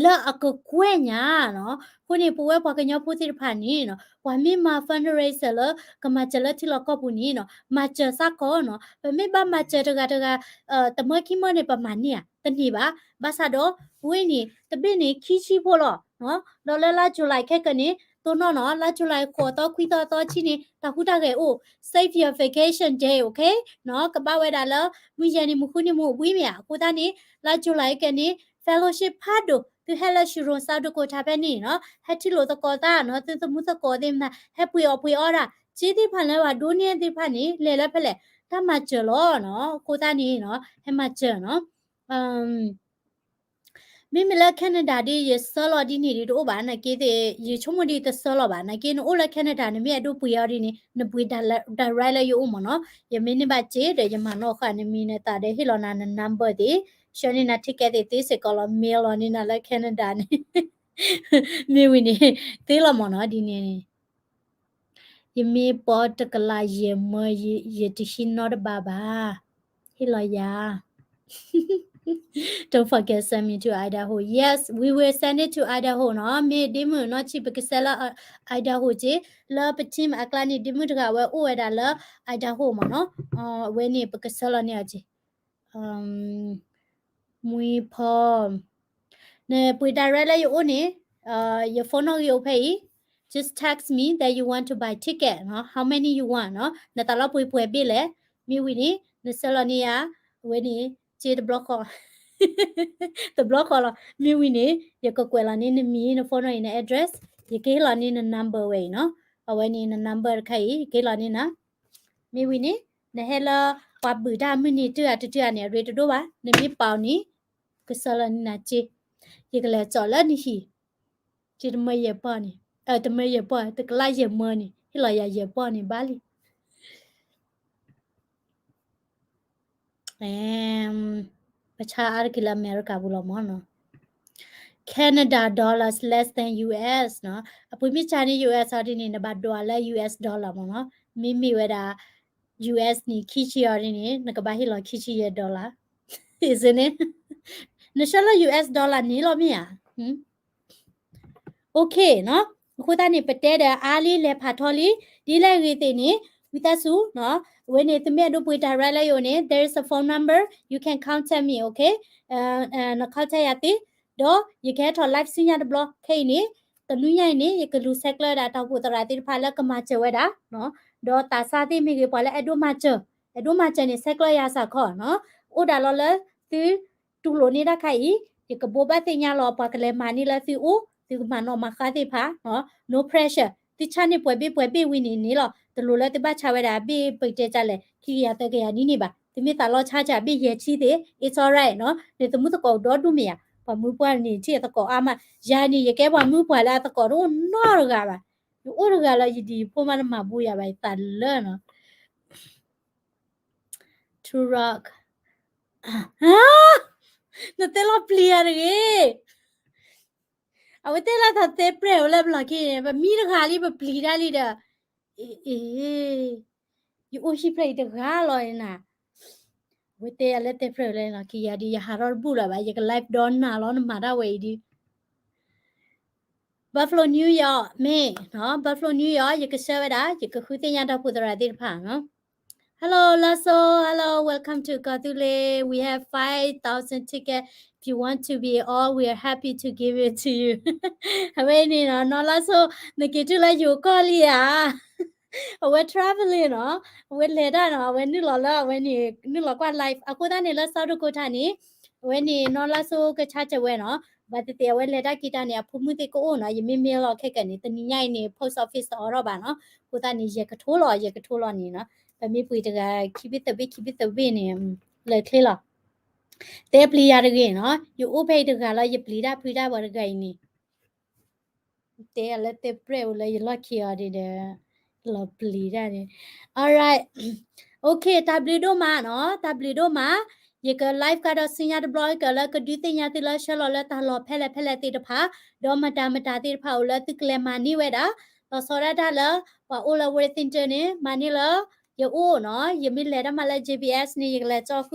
လၢအကကွဲၢ်ညါနီၤ. အဃိန့ၣ် ပဝဲပှၤကညီဖိသ့ၣ်တဖၣ်န့ၣ်နီၤ, ပှၤမ့ၢ်မၤ fundraiser လၢကမၤစၢၤလၢထံလီၢ်ကီၢ်ပူၤန့ၣ်နီၤ, မၤစၢၤစ့ၢ်ကီးနီၤ. ပမ့ၢ်ဘၣ်မၤစၢၤတဂၤတဂၤ တမၢခံမၢန့ၣ် ပမၤန့ၢ်ဧါ, တန့ၢ်ဘၣ်. ဘၣ်ဆၣ်ဒီး ဝဲန့ၣ် တဘ့ၣ်န့ၣ် ခံဆံဖိလီၤ. ဒီးလၢလါ July ခဲကနံၣ် တိၢ်နီၣ်နီၤ, လါ July ဃိးသီ ခွံသီ သီဆံန့ၣ် တၢ်ဟူးတၢ်ဂဲၤအိၣ်, save your vacation day, okay? နီၤ, ကဘၣ်ဝဲဒၣ်လၢ မုၢ်ယဲၢ်နံၤ မုၢ်ဃုနံၤ မုၢ်ဘှံးမ့ၢ်ဧါ. အဃိသတးန့ၣ် လါ July ခဲကနံၣ် fellowship ဖးဒိၣ် သုဟဲလၢ Shillong South Dakota ဖဲန့ၣ်နီၤ, ဟဲထံၣ်လိာ်သကိးသးနီၤ, သုသမူသကိးသ့ၣ်မနုၤ ဟဲပှ့ၤအီၣ်ပှ့ၤအီတၢ်, စ့သ့ၣ်တဖၣ်လၢပှၤဒိးန့ၢ်သ့ၣ်တဖၣ်န့ၣ် လဲၤလၢဖဲလဲၣ်, တၢ်မၤစၢၤလီၤနီၤ. အဃိသတးန့ၣ်နီၤ, ဟဲမၤစၢၤနီၤ. မ့မ့ၢ်လၢ Canada ဒ်ယဆှၢလီၤဒ်န့ၣ်ဒ်တအိၣ်ဘၣ်, နာ်က့သ့ၣ် ယဆိကမိၣ်ဒ်တဆှၢလီၤဘၣ်. နာ်က့နအိၣ်လၢ Canada နမ့ၢ်အဲၣ်ဒိးပှ့ၤအီၤဒ်န့ၣ် နပှ့ၤ direct လၢယအိၣ်မ့ၢ်နီၤ. ယမ့ၢ်န့ၢ်ဘၣ်စ့ဒီး ယမၤနီၣ်ဃာ်နမံၤနသၣ်ဒီး ဟ့ၣ်လီၤနၤန number သ့ၣ်, ဆှၢန့ၢ်နၤ ticket သ့ၣ်သ့စ့ၢ်ကီးလီၤ, mail လီၤန့ၢ်နၤလၢ Canada န့ၣ် မ့ၢ်ဝံၤန့ၣ် သ့လီၤမ့ၢ်နီၤ, ဒ်န့ၣ်န့ၣ် ယမ့ၢ်ပိာ်တကလးယဲၢ်မၢ ယတဟံးနီတဘးဘၣ်, ဟ့ၣ်လီၤယၤ Don't forget send me to Idaho. Yes, we will send it to Idaho နီၤ. မ့ၢ်ဒ့မုၣ်နီၢ်ဆံၣ် ပကဆှၢလၢ Idaho က့, လၢပ team အကျါန့ၣ် ဒ့မုၣ်တဂၤဝဲအိၣ်ဝဲဒၣ်လၢ Idaho မ့ၢ်နီၤ. အဝဲန့ၣ် ပကဆှၢလီၤန့ၢ်အီၤက့, မှံဖီ နပှ့ၤ direct လၢယအိၣ်န့ၣ်, ယ phone နီၣ်ဂံၢ်အိၣ်ဖဲအံၤ, just text me that you want to buy ticket နီၤ, how many you want နီၤ, နသးလီပှ့ၤပှဲၤဘ့ၣ်လဲၣ်, မ့ၢ်ဝံၤန့ၣ် နဆှၢလီၤန့ၢ်ယၤ, အဝဲန့ၣ် စ့တဘျီဃီ, တဘျီဃီလီၤ, မ့ၢ်ဝံၤန့ၣ် ယကကွဲးလီၤန့ၢ်နမံၤ န phone နီၣ်ဂံၢ် န address, ယကဟ့ၣ်လီၤန့ၢ်န number ဝဲအံၤနီၤ, အဝဲန့ၣ်န number တခါအံၤ ယကဟ့ၣ်လီၤန့ၢ်နၤ, မ့ၢ်ဝံၤန့ၣ် နဟဲလၢ ပှၤဘုးတၢ်မုၢ်နံၤတုၤအတတုၤအန့ၣ် အရ့တဒိၣ်ဘၣ်, နမ့ၢ်ပာ်အီၤန့ၣ် ကဆှၢလီၤန့ၢ်နၤစ့, ယကလဲၤကၠီးလၢနဟံၣ်, စ့တမၢယဲၢ်ပီၢ်န့ၣ်, တမၢယဲၢ်ပီၢ်, တကလးယဲၢ်မၢန့ၣ် ဟ့ၣ်လီၤယၤယဲၢ်ပီၢ်န့ၣ်ဘၣ်လံ. ပဆါအါတက့ၢ်လၢ America ပူၤလီၤမ့ၢ်နီၤ, Canada dollars less than U S နီၤ, အပှ့ၤမ့ၢ်ဆါန့ၢ် U S အီၤဒ်န့ၣ် နဘၣ်ဒွးလၢ U S dollar မ့ၢ်နီၤ, မ့မ့ၢ်ဝဲဒၣ် U S န့ၣ် ခံဆံအီၤဒ်န့ၣ် နကဘၣ်ဟ့ၣ်လီၤခံဆံယဲၢ် dollar, နဆှၢလၢ U S dollar န့ၣ်လီၤမ့ၢ်ဧါ. Okay နီၤ, အဃိသတးန့ၣ် ပတဲဒီးအါလံ လဲၤဖးထီလံ, ဒ်လဲၣ်ဂ့ၤသ့ၣ်န့ၣ် ဝံသးစူၤနီၤ, အဝဲန့ၣ် သုမ့ၢ်အဲၣ်ဒိးပှ့ၤ direct လၢယအိၣ်န့ၣ် there is a phone number, you can contact me, okay? န contact ယၤသ့, ဒီးယကဟဲထီၣ် live ဆူညါတဘျီ, ခဲအံၤန့ၣ် တနွံညါအံၤန့ၣ် ယကလူၤဆဲးကျၢဝဲဒၣ်တၢ်အိၣ်ဖှိၣ်သရၣ်သ့ၣ်တဖၣ်လၢကမၤစၢၤဝဲဒၣ်, ဒီးသးစၢ်သ့ၣ်မ့ၢ်ဂ့ၤ ပှၤလၢအဲၣ်ဒိးမၤစၢၤ, အဲၣ်ဒိးမၤစၢၤန့ၣ် ဆဲးကျၢယၤစ့ၢ်ကီးနီၤ, အိၣ်ဒၣ်လီၤလၢသု တူၢ်လိာ်န့ၢ်တၢ်ခါအံၤ, ယကဘိးဘၣ်သ့ၣ်ညါလီၤ ပှၤကလဲၤမၤန့ၢ်လၢသုအိၣ်, သုကမၤနီၣ်မၤဃါသ့ၣ်တဖၣ်, no pressure, သုဆါန့ၢ်ပှဲၤဘ့ၣ်ပှဲၤဘ့ၣ်ဝံၤန့ၣ်န့ၣ်လီၤ, တလိၣ်လၢသုဘၣ်ဆါဝဲဒၣ်ဘ့ၣ်ပကတဲဒ်လဲၣ် ခံကယၤသၢကယၤဒ်န့ၣ်ဘၣ်, သုမ့ၢ်သးလီဆါစၢ်ဘ့ၣ်ယဲၢ်ဆံသ့ၣ် it's alright နီၤ, နသမူသကိးဒီဒူၣ်မ့ၢ်ဧါ, ပှၤမုၢ်ပှၢ်န့ၣ်ထံၣ်အသကိးအါမး, ယၤန့ၣ် ယကဲပှၤမုၢ်ပှၢ်လၢအသကိးတအိၣ်နီတဂၤဘၣ်, ယအိၣ်တဂၤလၢယဒံၣ်ယဖိမးတမၤဘူးယၤဘၣ် ယသးလၢနီၤ True Rock, နတဲလီၤပျံၤယၤတဂ့ၤ, အဝဲတဲလၢတၢ်တဲပြဲၢ်ဝဲလၢပလီၢ်ခံန့ၣ် ပမံတဂၤလံ ပပျံၤတၢ်လံဒီး, အ့ အ့ ယအိၣ်ဟံၣ်ဖျၢၣ်အံၤတဂၤလီၤနၤ, အဝဲတဲယၤလၢတဲပြဲၢ်ဝဲလၢလီၢ်ခံယၤဒ်ယဟးထီၣ်တဘူၣ်လၢၤဘၣ် ယက live ဒီးနၤလီၤ နမၤတၢ်ဝဲအံၤဒ် Buffalo New York မ့ၢ်နီၤ, Buffalo New York ယကဆှၢဝဲဒၣ် ယကဃုသ့ၣ်ညါတၢ်အိၣ်ဖှိၣ်သရၣ်သ့ၣ်တဖၣ်နီၤ. Hello Lasso, hello, welcome to ကီၢ်သူလ့ၤ, we have five thousand ticket, if you want to be all, we are happy to give it to you. အဝဲန့ၣ်နီၤ နီၢ် Lasso နက့ၤတုၤလၢယိၤကီၢ်လံဧါ. အဝဲ traveling နီၤ, အဝဲလဲၤတၢ်နီၤ, အဝဲနုာ်လီၤလၢအဝဲန့ၣ် နုာ်လီၤကွၢ် live အဃိသတးန့ၣ်လၢ South Dakota န့ၣ်, အဝဲန့ၣ်နီၢ် Lasso ကဆါစၢၤဝဲနီၤ, ဘၣ်သ့ၣ်သ့ၣ်အဝဲလဲၤတၢ်က့ၤတၢ်န့ၣ် အဖိမုၣ်သ့ၣ်ကအိၣ်နီၤ, ယမ့ၢ် mail လီၤခဲကနံၣ်န့ၣ် တနံၤညါအံၤန့ၣ် post office တအိးထီၣ်ဘၣ်နီၤ, အဃိသတးန့ၣ် ယကထိလီၤ ယကထိလီၤန့ၣ်နီၤ, ပမ့ၢ်ပှ့ၤတဂၤ ခံဘ့ၣ်သၢဘ့ၣ် ခံဘ့ၣ်သၢဘ့ၣ်န့ၣ် လၢာ်ချ့လီၤ. တဲပျံၤယၤတဂ့ၤနီၤ, ယအိၣ်ဖဲအံၤတဂၤလီၤ ယပျံၤတၢ်ဖုတၢ်ပှၤတဂၤအံၤန့ၣ် တဲအီၤလၢတဲပြဲၢ်အိၣ်လၢယလီၢ်ခံအီၤဒ်ဒီး လီၤပျံၤတၢ်န့ၣ်, alright, okay တၢ်ဘျုးဒိၣ်မးနီၤ, တၢ်ဘျုးဒိၣ်မး, ယက live ကဒီးဆူညါတဘျီကလၢကဒုးသ့ၣ်ညါသုလၢဆှၢလီၤလၢတၢ်လီၢ်ဖဲလဲၣ်ဖဲလဲၣ်သ့ၣ်တဖၣ်, ဒီးမတၤမတၤသ့ၣ်တဖၣ်အိၣ်လၢသုကလဲၤမၤန့ၢ်ဝဲဒၣ်, လီၤဆီဒၣ်တၢ်လၢ ပှၤအိၣ်လၢ Worthington န့ၣ် မၤန့ၢ်လၢ ယအိၣ်နီၤ, ယမ့ၢ်လဲၤတၢ်မၤလၢ J B S န့ၣ် ယကလဲၤကၠီဃုာ်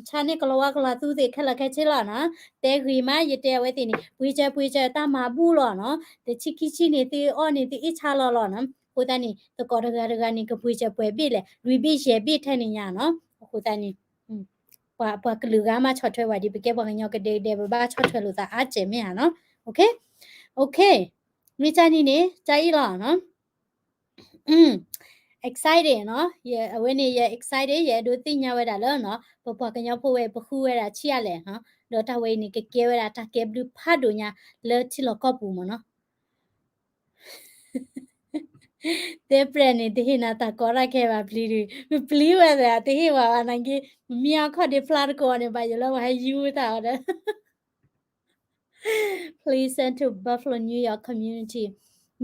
ဆါန့ၢ်ကလီၤဝါကလီၤသူသ့ၣ်ခဲလၢာ်ခဲဆ့လီၤနီၤ. တဲဂ့ၤမး ယတဲအဝဲသ့ၣ်န့ၣ် ပှ့ၤစၢၤပှ့ၤစၢၤ တၢ်မၤဘူၣ်လီၤနီၤ. တဆံခံဆံန့ၣ် သုအီၣ်န့ၣ် သုအ့ၣ်ဆါလီၤလီၤနီၤ. အဃိသတးန့ၣ် သကိးတဂၤတဂၤန့ၣ် ကပှ့ၤစၢၤပှ့ၤဘ့ၣ်လဲၣ်, လွံၢ်ဘ့ၣ်ယဲၢ်ဘ့ၣ်ထဲန့ၣ်ညါနီၤ. အဃိသတးန့ၣ် ပှၤ ပှၤကလုာ်ဂၤမးဆီၣ်ထွဲဝဲဒ် ပကဲပှၤကညီကဒဲကဒဲ ပဘၣ်ဆီၣ်ထွဲလိာ်သးအါစဲးမ့ၢ်ဧါနီၤ. Okay, okay, မ့ၢ်ကၢ်နံၤန့ၣ် ကၢ်အံၤလီၤနီၤ. Excited နီၤ, ယ အဝဲန့ၣ်ယ excited ယအဲၣ်ဒိးသ့ၣ်ညါဝဲဒၣ်လၢနီၤ ပပှၤကညီဖိဝဲ ပဃုဝဲဒၣ်ဆံးအါလဲၣ်နီၤ, ဒီးတၢ်ဝဲအံၤန့ၣ် ကကဲဝဲဒၣ်တၢ်ကဲဘျုးဖးဒိၣ်ညါလၢထံလီၢ်ကီၢ်ပူၤမ့ၢ်နီၤ. တဲပြဲၢ်န့ၣ် တဟ့ၣ်နၤတၢ်ကီတၢ်ခဲဘၣ်ပျံၤဒုး, ပပျံၤဝဲသး တဟ့ၣ်ဝဲဘၣ်နာ်က့, မ့ၢ်အခီၣ်ဒ့ဖျါတကိးန့ၣ် ဘၣ်ယိၣ်လၢပှၤဟဲယူၤတၢ်အီၤဒီး Please send to Buffalo, New York community.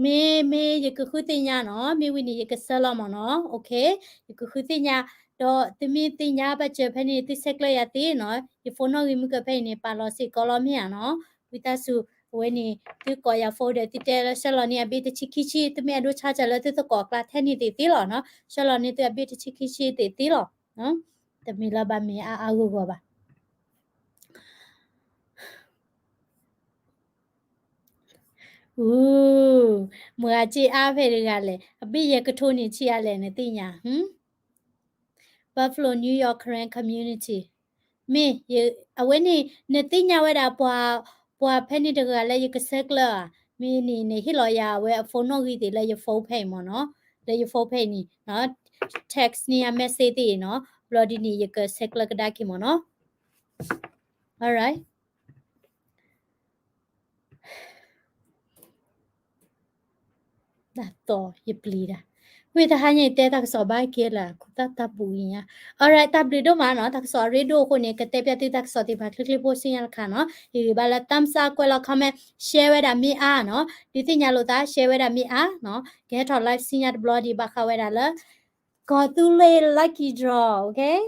မ့ၢ် မ့ၢ်ယကဃုသ့ၣ်ညါနီၤ, မ့ၢ်ဝံၤန့ၣ် ယကဆှၢလီၤမ့ၢ်နီၤ. Okay, ယကဃုသ့ၣ်ညါ, ဒီးသုမ့ၢ်သ့ၣ်ညါဘၣ်စၢၤဖဲန့ၣ် သုဆဲးကျၢယၤသ့နီၤ, ယ phone နီၣ်ဂံၢ်မုၢ်ကၢဖဲအံၤန့ၣ် ပာ်လီၤစ့ၢ်ကီးလီၤမ့ၢ်ဧါနီၤ. ဝံသးစူၤ အဝဲန့ၣ် သုကိးယၤ phone ဒီးသုတဲလၢဆှၢလီၤန့ၢ်အဘ့ၣ်တဆံခံဆံ, သုမ့ၢ်အဲၣ်ဒိးဆါစၢၤလၢသုသကိးအကျါထဲန့ၣ်သ့ၣ်သ့လီၤနီၤ, ဆှၢလီၤန့ၢ်သုအဘ့ၣ်တဆံခံဆံသ့ၣ်သ့လီၤ. တမ့ၢ်လၢဘၣ်မ့ၢ်အါအါဂီၢ်ဂီၢ်ဘၣ်. အူ, မုၢ်ဂၤစ့အါဖဲတဂၤလဲၣ်, အဘ့ၣ်ယဲၢ်ကထိန့ၣ်ဆံးအါလဲၣ် နသ့ၣ်ညါ, ဟူ, Buffalo, New York Karen community. မ့ၢ် အဝဲန့ၣ် နသ့ၣ်ညါဝဲဒၣ်ပှၤ, ပှၤဖဲန့ၣ်တဂၤလၢယကဆဲးကျၢဧါ, မ့ၢ်န့ၣ် နဟ့ၣ်လီၤယၤအဝဲအ phone နီၣ်ဂံၢ်သ့ၣ်လၢယ phone ဖဲအံၤမ့ၢ်နီၤ, လၢယ phone ဖဲအံၤန့ၣ်, text န့ၢ်ယၤ message သ့ၣ်နီၤ, ဘျီဒ်န့ၣ် ယကဆဲးကျၢကဒါက့ၤမ့ၢ်နီၤ. Alright. တၢ်သီၣ်ယပျံၤဒၣ်, ဝံသးဟါညါ ယတဲတၢ်ကစီၣ်ဘၣ်ကဲလၢ ခိၣ်သၣ်တၢ်ပူၤအံၤညါ. Alright, တၢ်ဘျုးဒိၣ်မးနီၤ, တၢ်ကစီၣ်အရ့ဒိၣ်အဃိန့ၣ် ကတဲပျဲသုတၢ်ကစီၣ်သ့ၣ်တဖၣ်ချ့ချ့ဖိဆူညါတခါနီၤ. ယဂ့ၤဘၣ်လၢ thumbs up ကွဲးလီၤ comment, share ဝဲဒၣ်မ့ၢ်အါနီၤ, ဒုးသ့ၣ်ညါလိာ်သး share ဝဲဒၣ်မ့ၢ်အါနီၤ. ကဟဲထီၣ် live ဆူညါတဘျီဒံး ဘၣ်ဃးဝဲဒၣ်လၢ ကီၢ်သူလ့ၤ lucky draw, okay?